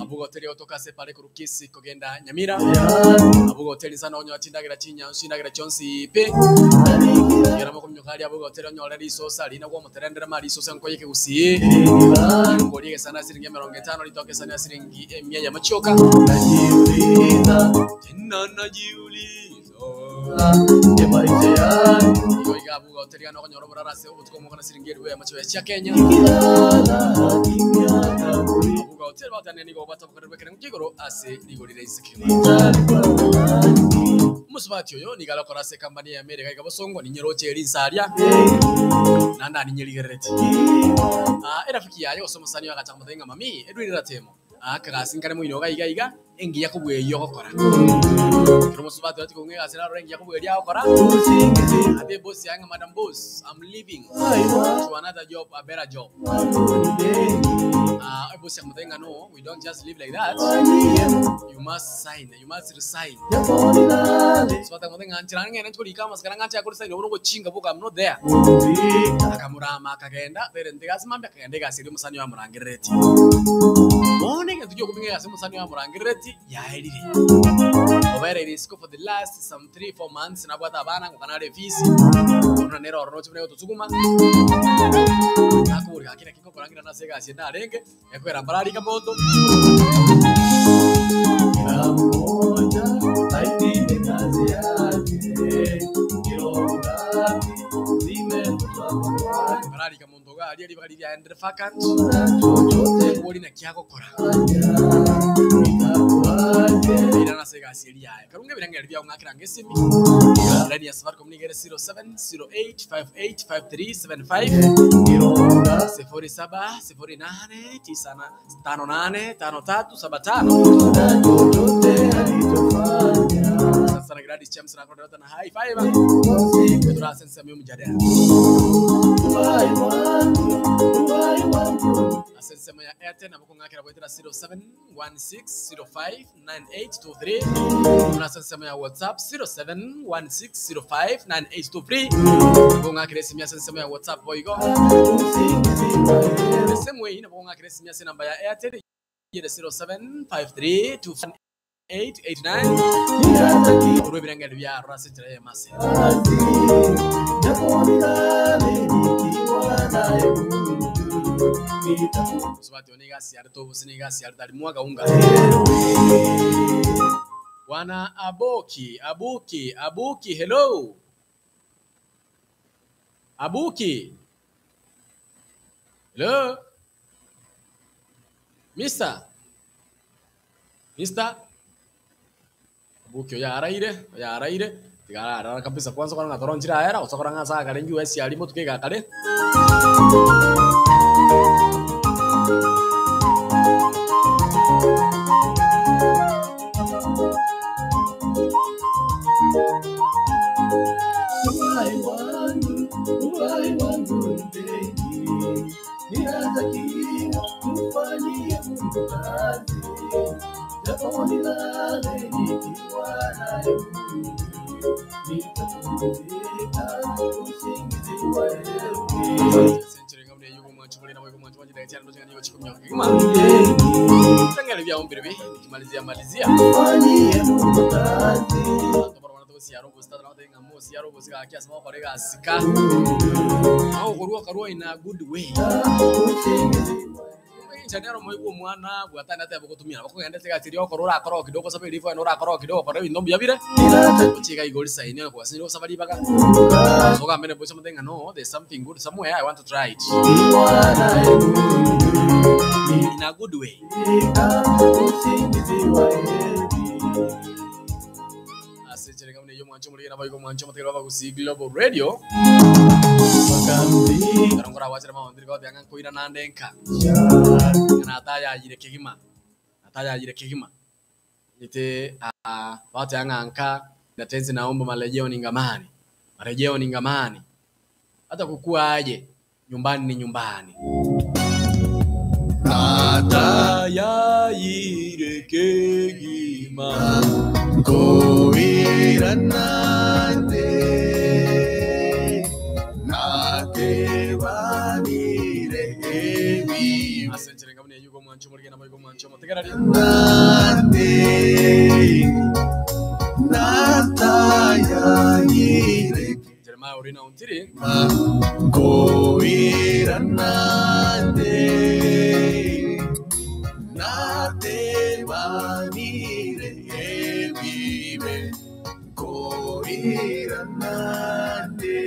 Abuga Hotel gotoka ase pare korwa Kisii kogenda Nyamira. Abuga Hotel sana onyoa chindagera chinyansu chindagera chionsi pi gera mokominyoka aria Abuga Hotel onyore risosa rina gwa omoterendere ma risosa nkoyeke gusii ngori egesana siringi 50 ritoke esani ya siringi 100 ya machoka. Tena najiuliza igo iga Abuga Hotel gano okonyora oborara ase obotuko omogana siringi eribu ya machoka chia Kenya. Abuga Hotel batane nigo batabukarerwe ekerengo kia igoro ase rigori ise kegima. Omusubati oyo nigo arokora ase ekampani ya America iga bosongo ninyeroche rinsaria nanda ninyerigerereti. Erafiki yaye gose omosani oyo agacha komotebia ng'a mami edwirira temo akagasi nkare moino iga iga iga engiya kobweria ogokora kero omusubati oyo tikong'a egasi narora engiya kobweria agokora ate boss yaye ng'a madam boss, I'm leaving to another job, a better job. Boss yakamotebia ng'a no, we don't just live like that, you must sign, you must resign. So akamotebia ng'a nchera ng'ene nchikorika amasikara ng'a nchia korisign obono ogochinga boka, I'm not there. Akamurama akagenda there ntigasi mambia akagenda egasi eria omosani oyo amorangerereti bono egento giokobing'a egasi omosani oyo amorangerereti yaerire obereire isiko for the last some 3-4 months nabwate abana ngokana are efisi ona nere oro noche buna egotosuguma. Akobori gaki naki ngokorangira nase egasi ende arenge, ekwera mbararika monto. Kila mmoja aitinde kazi yake, kilo ngapi zimekutwa kwake, Mbararika monto iga aria ribaga riria aendire vacant, na chochote akobori naki agokora. fanya itakuwaje? Ira nase egasi eria yaye. Karunga ebirangeri biago ng'akera ng'a esimi. Line ya Safaricom nigo ere 0708585375. Kilo ngapi 070895585375. na chochote alichofanya Sasa na Gladys James na Kodota na High Five. kwa siku Tura sense ya mjadala. uhai wangu, uhai wangu Asensemo ya Airtel nabo kung'akera gwetera 0716059823. Kuna sensemo ya WhatsApp 0716059823. Nabo ng'akera esimu ya sensemo ya WhatsApp boigo. usingizi wa heri The same way nabo ng'akera esimu ya namba ya Airtel yere 0753258889. ninatakiwa Urwe birangeri bya rase njira ya mase. kazi japo nilale nikiwa naye Mungu nitakuwa Usubati oniga siari tobo siniga siari dali mwaga unga. Bwana Aboki, Abuki, Abuki, hello. Abuki. Hello. Mister. Mister. Abuki oya araire, oya araire. Tigara arara kabisa kwanza kwa ngatoro njira era, usakora ngasa kare nju esi alimo tukega kare. Uhai wangu, uhai wangu mpenzi, ninatakiwa kumfanyia Mungu kazi, japo nilale nikiwa naye Mungu, nitapumzika usingizi wa heri. Senchire ngamne yugo mwancho mule na mwancho mwancho ndaitana ndo chingani yochikumya kigima. Mpenzi, Tangale bya ombire bi nikimalizia malizia. mfanyie Mungu kazi, aokorwa in a good way usingizi wa chanero moigwo mwana bwatana te bogotumia bakogenda tegatiria okoro orakora kidogo sabe rifo no orakora kidogo kore bintu mbiabire ninatakiwa ochiga igori saini kwa sinyo sabari baga Mungu kazi, so gamene bocha mutenga no there's something good somewhere I want to try it nikiwa naye Mungu, in a good way usingizi wa heri. asechere ngamne yo mwancho muri na boigo mwancho mutegera bagusi global radio Makambi karongora wachira mawandiri ko byanga koira nandenka natayayire kigima natayayire kigima ite batayang'anka natenzi naomba marejeo ni ngamani marejeo ni ngamani hata kukua aje nyumbani ni nyumbani Natayayire kegima Koiranande Natebanire ebi asenjere ngamune yugo mwancho murigena moigo mwancho mutegerari Nande Natayayire Jeremiah urina untiri Koiranande Natebanire ebibe Koiranande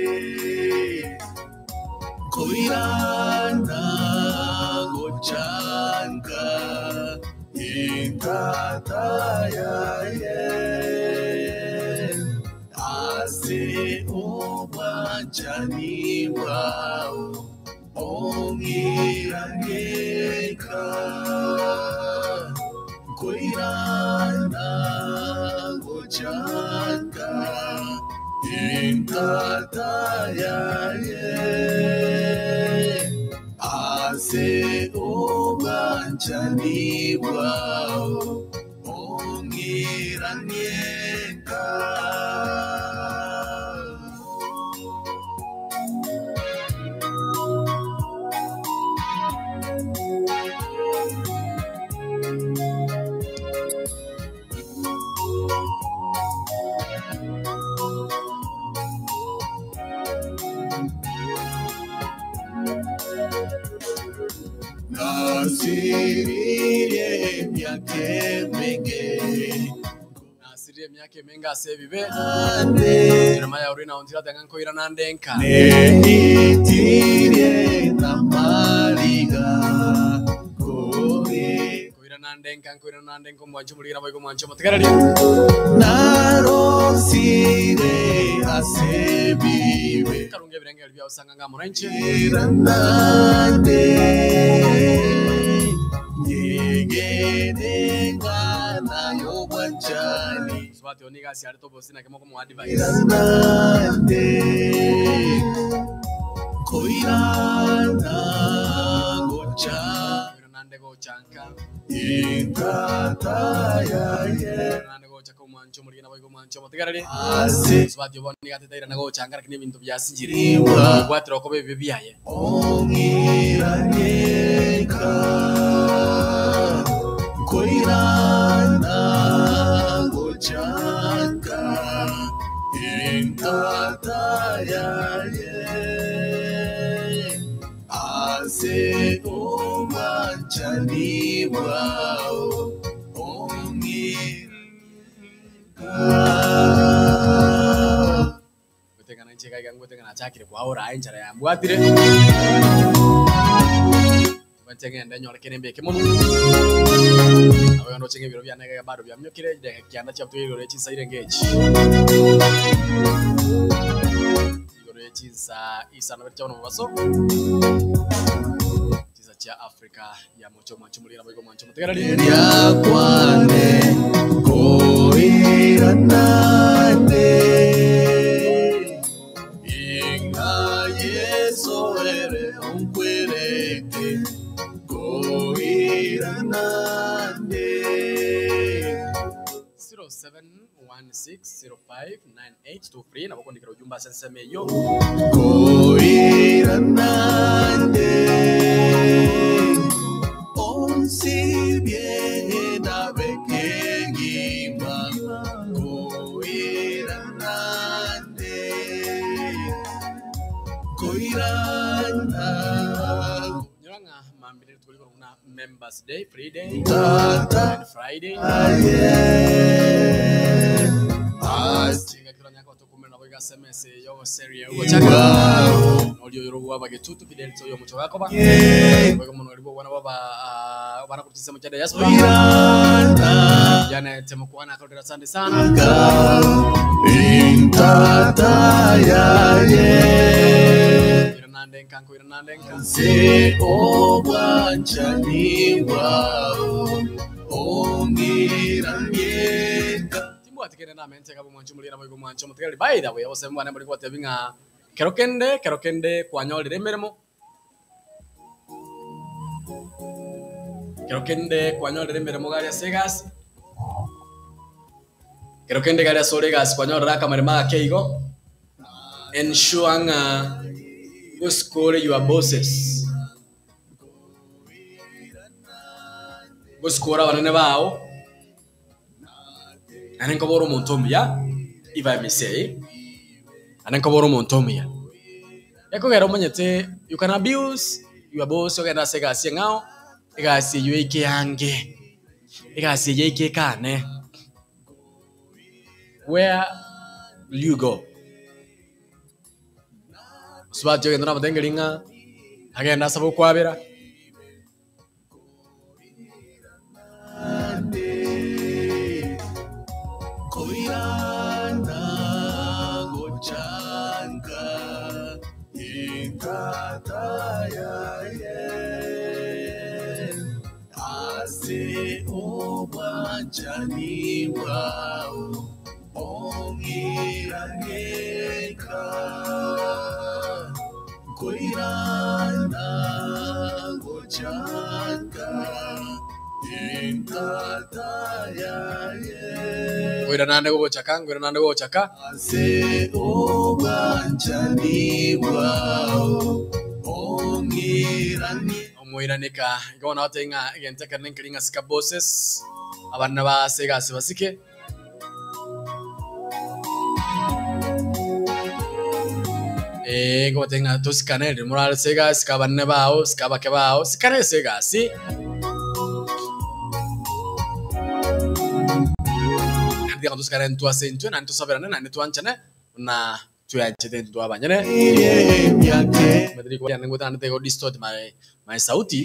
Koirana gochanka Inkatayaye Ase obwanchani bwao ongirangeka koirana gochanka inkatayaye ase obwanchani bwao ongirangeka. Nasiririe emiaka emenge. Nasiririe emiaka emenge ase ebibe. Ande. Jeremiah Orina ontira tenga nkoirana nde nka. Neitirie namariga kori. Nkoirana nde nka nkoirana nde nka omwancho omorigera boigo omwancho omotegereri. Narosire ase ebibe. Karunga ebirengeri biao sanga nga morenche. Iranande nyegene ngana yobwanchani. Subati oniga asiarete obosi naki mokomoa advice. Iranande koirana gocha. Koiranande gochanka. Intata yaye. Koiranande gocha komwancho omorigena boigo omwancho omotegereri. Ase. Subati obo niga atetairana gochanka lakini ebinto biasinchire. Iwa. Obwatire okoba ebibe biaye. Ong'iraneka koirana gochanka intata yaye ase obwanchani bwao ong'iraneka. Gotengana inche iga iga ngotengana achakire kwaora aye enchara yambwatire. Inche ng'ende nyore kere mbeke mono. Nabo igo ndoche ng'a ebiro biane iga bado biamiokire, chidakika kianda chiabutoire igoro ya chinsa irenge echi. Igoro ya chinsa isano ibere chia bono mobaso. Chinsa chia Africa ya moche omwancho omorigera boigo omwancho omotegereri. Riakwane koiranane inga Yesu ere onkwerete koiranane. 0716059823 nabo kondikera ujumbe ase ensemo eyio. Koiranane onsibie nabekegima koiranane koirana. Nyora ng'a mambire rituko rikoro buna Members Day, Free Day, Tata. and Friday. Aye. Ase. Chingaki toranyaka gotokumera nabo iga ase emesa eye yogoseria ogochaka. Wow. Noria oyo orobua abagetutu Fidel Toyo omocho gakoba. Yeah. Boigo mono oribwo obwana bwaba, ah, obana korwa chisemo chia diaspora. Koirana. Janet Mokwana akarorera asante sana. Intata yaye. Koiranande nka, koiranande nka. Se obwanchani bwao ong'iranieka. Timbwati kende namente kabo mwancho omorigera boigo mwancho omotegereri. By the way, obosemi bwane mbori gotebia ng'a kero kende, kero kende kwanyorire emeremo. Kero kende kwanyorire emeremo gari ase egasi. Kero kende gari ase ore egasi kwanyorire akameremo ake igo. Ensure ng'a goscore your bosses. Goscore abanene bao. Naende nkobora omonto omuya, if I may say, naende nkobora omonto omuya. Ekogera omanyete, you can abuse your boss ogende ase egasi eng'ao, egasi eywo eike yange, egasi eywo eike ekane. Where will you go? Osubati ogende nabatengeri ng'a, agende asabe okwabera. Koirana gochanka intata yaye ase obwanchani bwao ong'iraneka koirana gochanka intata yaye. Ngoiranande gogochaka, ngoiranande gogochaka. Ase obwanchani bwao ong'irani. Omoiraneka igo bono batebie ng'a egento ekero nenkeri ng'a sika bosses abana base egasi basike. Eh, ngobatebia ng'a tosikane riria morare ase egasi, sika abanene bao, sika abake bao, sikana ase egasi. Naende tiga tosikane intwe ase intwe, naende tosaberane, naende twanchane, buna tweanchete intwe abanyene. Omanyete rikuba riane ngoeta naende taigo distort my my sauti.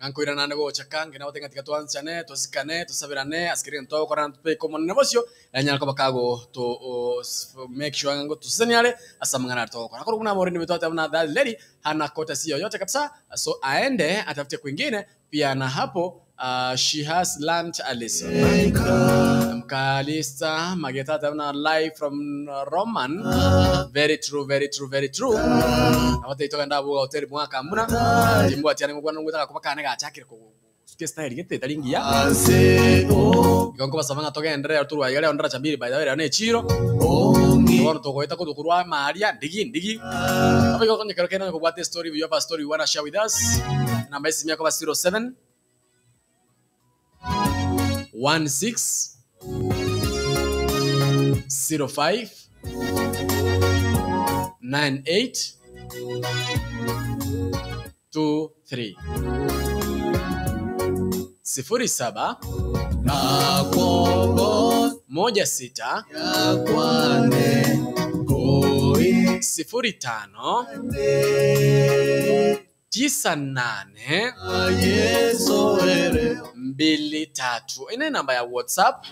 Ng'a nkoirana ande gocha ka, nge nagotebi ng'a tiga twanchane, tosikane, tosaberane, ase kera egento togokora ntobeke Omonene bosio, nanyare koba kago to make sure ng'a ngotosesenia are ase amang'ana aria togokora. Korwa buna aborende baito twateba buna that lady hana courtesy yoyote kabisa, so aende atafute kwingine, pia na hapo she has learnt a lesson. Mkalista Mageta ateba buna live from Roman, very true, very true, very true. Nabo togenda abwo hoteli mwaka mbuna, timbwati are ngokwana ngotaka koba kane gachakire kosuka estyle gete etari ngiya. Igo nkobasaba ng'a togenderere torwa iga rero ndaracha mbiri by the way rero na echiro. Bono togoeta korwa korwa amaria ndigi ndigi. Nabo igo onye kero kende onye kobwate estory you have a story you wanna share with us, enamba ya esimi ekoba 07 16 05 98 23 07 16 05 98 23. Ine namba ya WhatsApp.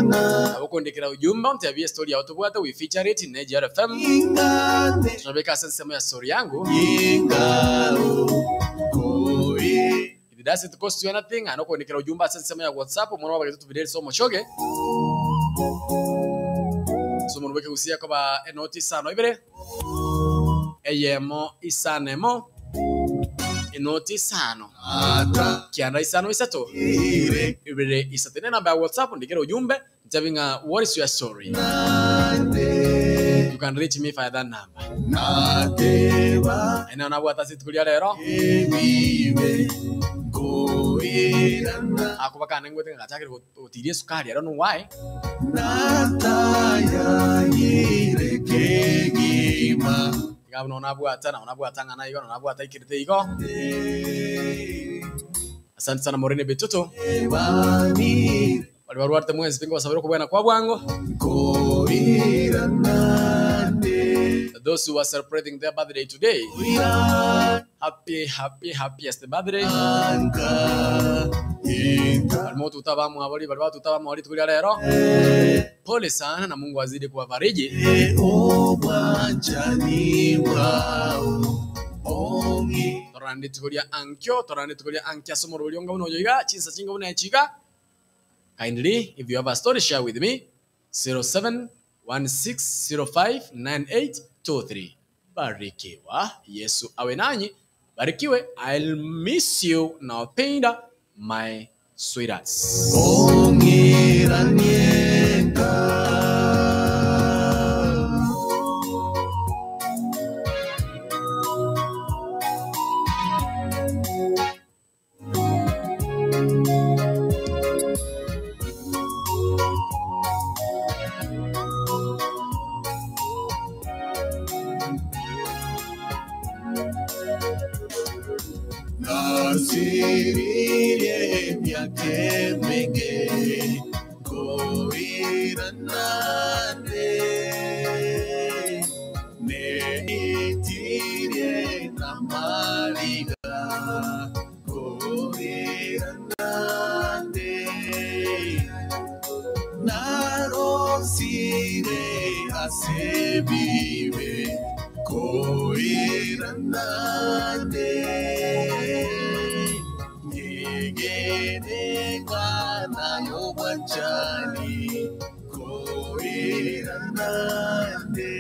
Nabo kondekera ujumbe ntiabie story yao tobwate we feature it in AGR FM. Tunabeka ase ensemo ya story yangu. If it doesn't cost you anything, ano kondekera ujumbe ase ensemo ya WhatsApp omwana wabagete tubideri so mochoge. So omonto bweke gusia koba enoti isano ibere eyemo isano emo enoti isano kianda isano isato ibere isato. Ine namba ya WhatsApp ndikera ujumbe ntabi ng'a what is your story. You can reach me via that number. Ene nabwata ase rituko ria rero akoba kane ngwete ng'a gachakire gotiria esukari, I don't know why. Iga buna nabwata na nabwata ng'a naigo na nabwata ikirete igo. Asante sana Morene Betoto. Bari barwarte mwezi pingo basabira kubwena kwa bwango. Those who are celebrating their birthday today, happy, happy, happiest birthday. Barimo tutabamu abali bari batutabamu abali tukulia lero. Pole sana na Mungu azidi kuwafariji. Torandi tukulia ankyo, torandi tukulia ankya somo rulionga uno yoiga, chinsa chinga una chiga. Kindly, if you have a story, share with me. 0716059823. Barikiwa. Yesu awe nanyi. Barikiwe. I'll miss you. Nawapenda my sweethearts. Koiranande. Engana y'obwanchani koiranande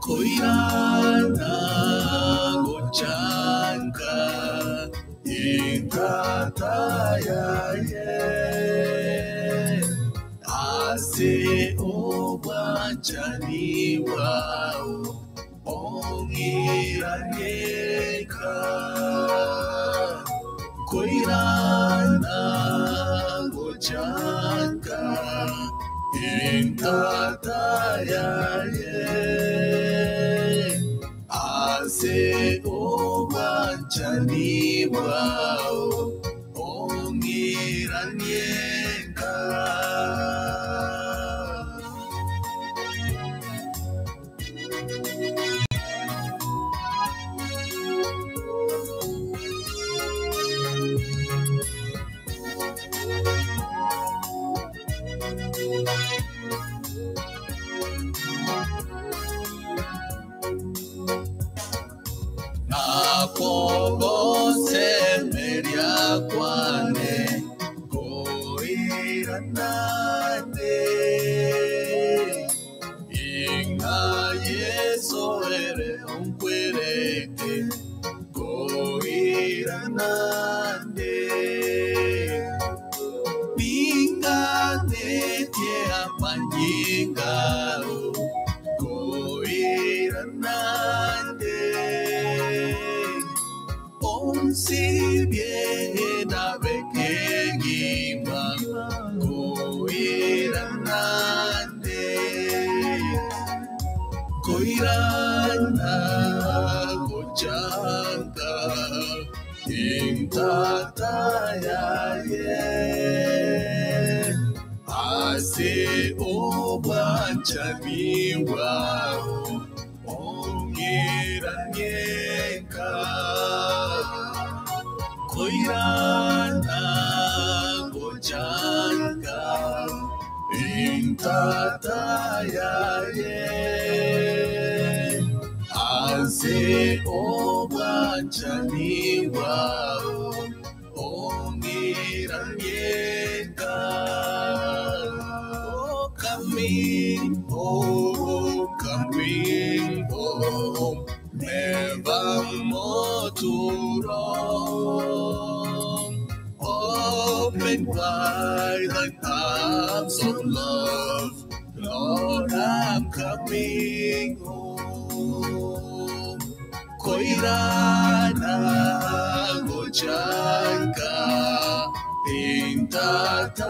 koirana gochanka inkata yaye ase obwanchani bwao ong'iraneka koirana gochanka inkata yaye ase obwanchani bwao ong'iranieka. Nakogosemeria kwane koiranane inga Yesu ere onkwerete koiranane ninganetie amanyingao koiranande onsi bien abekegima koiranande koirana gochanka intata yaye ase obwanchani bwao ong'iranieka koirana gochanka intata yaye ase obwanchani bwao ong'iranieka. Oh, coming home, coming home, never more to roam. Open wide thine arms of love, Lord, I'm coming home. Koirana gochanka intata.